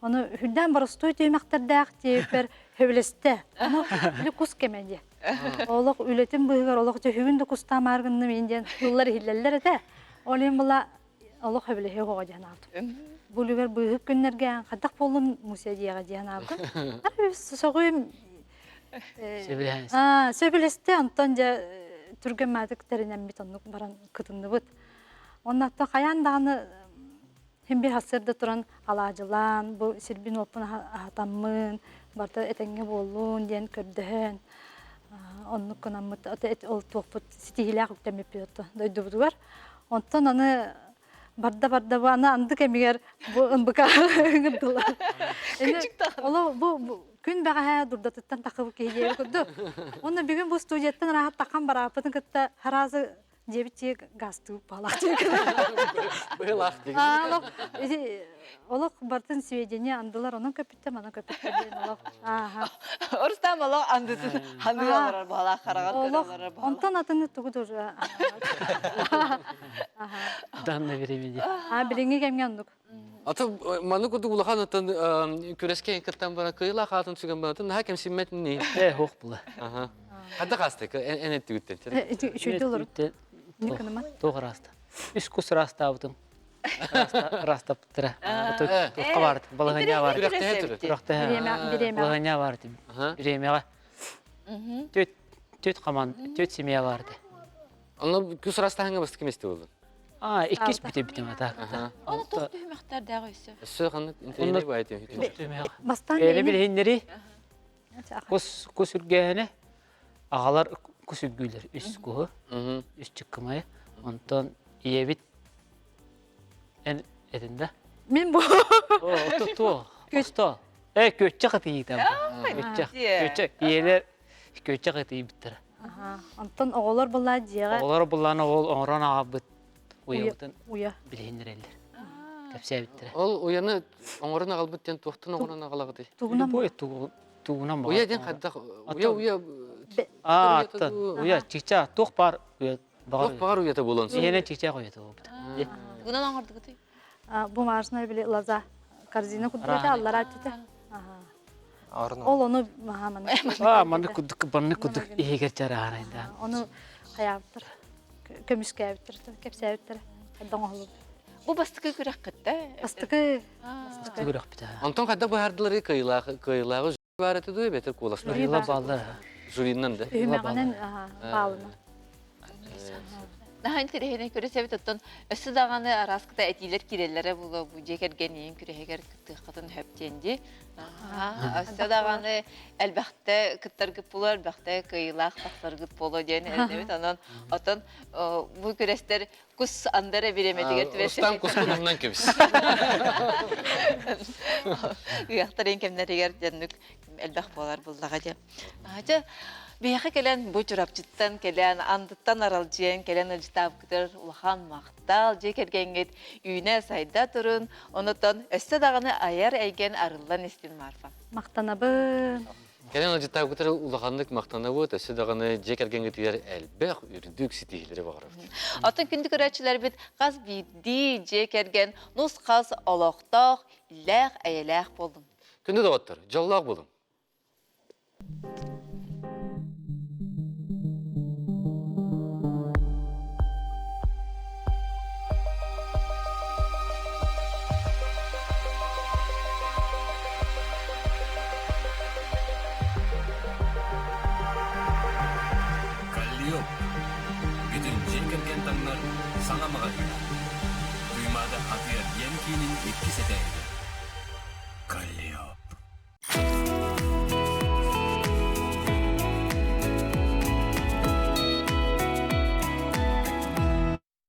Ону үрдээн боростуой түһүмэхтэрдээх диэбиппэр сөбүлэстэ. Ону били кус кэмэ диэ. Олох үлэтин быыһыгар олох дьөһүгүн да кустаамаар гынным иин диэн тыллар иһиллэллэр этэ. Ол иһин была олох сөбүлэһиэх оҕо диэн аабытым. Бу үлүгэр быыһык күннэргэ хайдах буоллун муся диэҕэ диэн аабытым. Сөҕүм сөбүлэстэ онтон дьэ түргэн маатык тэринэммит оннук баран кытынныбыт. Онно хайаан даҕаны Син биир сарсыарда туран алаадьылаан, бу сирбин-уоппун аһатаммын, барыта этэҥҥэ буоллун диэн көрдөһөн, оннук гынаммыт ол туохпут ситиһиилээх үктэммиппит ото дойдубутугар. Онтон аны барда-барда бу аны анды кэмигэр бу НБК ыҥырдылар. Оло бу күн бэҕэһээ дурдатыттан тахыбыт киһи диэри курдук. Онно бүгүн бу студияттан ыраахат таххан барааппытын кытта харазы Диэбит дьиэ газтыы палаах Быһылаах дии. Олох олох бартын сведения андылар онон көпүттэ манан көпүттэ диэн олох ааха. Орустаам олох андытын ханыы олорор баалаах хараҕар көрө олорор баалаах. Онтон атыны тугу да Данное время А билиҥҥи кэмҥэ оннук. Аты маны курдук улахан атын күрэскэ кыттан бара кыйылаах аатын сүгэн баратын наһаа кэмсиммэт ни. Э, хоох була. Аха. Хадда хаасты эн эттигиттен. Үчүйдэ олору. Туох ыраста. Үс кус ыраастаабытым. Ыраастаппыттара. Туохха баарт, балаһыня баар. Күрэхтэһэ Балаһыня баар. Бириэмэҕэ. Түт түт хаман, түт семья баар. Ону күс ыраастаһыҥа бастакы миэстэ буоллун. А, иккис бүтэ бүтэ так. Оны туох түһүмэхтэрдээх өссө? Өссө ханнык интэриэһинэй баай түһүмэх. Бастаан Бэйэни билиһиннэри кус кус үргээһинэ аҕалар кус үргүүлэр үс куһу, үс чыккымайы. Онтон ийэбит эн этин да? Мин бу. О, туо. Күстө. Э, күөччэх ытыйыта. Күөччэх. Күөччэх. Ийэлэр күөччэх ытыйбыттара. Онтон оҕолор буллаа дьиэҕэ. Оҕолор буллаан оҕол оҥорон аҕалбыт уйабытын уйа билиһиннэрэллэр. Кэпсээбиттэрэ. Ол уйаны оҥорон аҕалбыт диэн туохтан оҥорон аҕалаҕытый? Тугунан Любой тугунан Уйа диэн хайдах уйа уйа Аа, уйа чича туох баар уйа Туох баар уйата буолан. Иһэнэ чича уйата буолбут. Тугунан оҥордугутуй? Бумажная били лоза корзина курдук аллара түтэ. Ол ону маһа Аа, маннык курдук баннык курдук иһигэр чарааһынайда. Ону хайаабыттар, көмүскээбиттэр, кэпсээбиттэр, хайдах оҥоһуллубут. Бу бастакы күрэххит Бастакы Бастакы күрэхпит. Онтон хайдах быһаардылары кыайыылаах кыайыылааҕы баар этэ дуо эбэтэр куоластар? Жюрилар бааллар. Жюриннан да? Үһүмэҕинэн баалына. Наһаа интэриэһинэй көрүсэбит оттон өссө даҕаны араас кыта этиилэр киирэллэрэ буолуо бу дьиэ кэргэниин күрэһигэр кыттыаххытын сөп диэн дии. Өссө даҕаны элбэхтэ кыттаргыт буолуо, элбэхтэ кыайыылаах тахсаргыт буолуо диэн эрэнэбит. Онон оттон бу күрэстэр кус андара бириэмэтигэр түбэсэ. Рустам кускунунан кэбис. Ыахтарын кэмнэригэр дьоннук элбэх буолар буллаҕа дьэ. Дьэ, биһиэхэ кэлэн бу Чурапчыттан кэлэн, андыттан аралдьыйан кэлэн ыалдьытаабыккытыгар улахан махтал, дьиэ кэргэҥҥит үүнэ-сайда турун, онутон өссө даҕаны айар эйгэн арыллан истин Марфа. Махтанабын. Кэлэн ыалдьыттаабыккытыгар улаханнык махтанабыт, өссө даҕаны дьиэ кэргэҥҥитигэр элбэх үрдүк ситиһиилэри баҕарабыт. Оттон күндү көрөөччүлэрбит хас биирдии дьиэ кэргэн нус-хас олохтоох, иллээх-эйэлээх буоллун. Күндү доҕоттор, дьоллоох буолуҥ! Каллиоп бүтүн дьиэ кэргэн таҥнар саҥа маҕаһыына. Туймаада атыы-эргиэн киинин иккис этээһигэр. Каллиоп.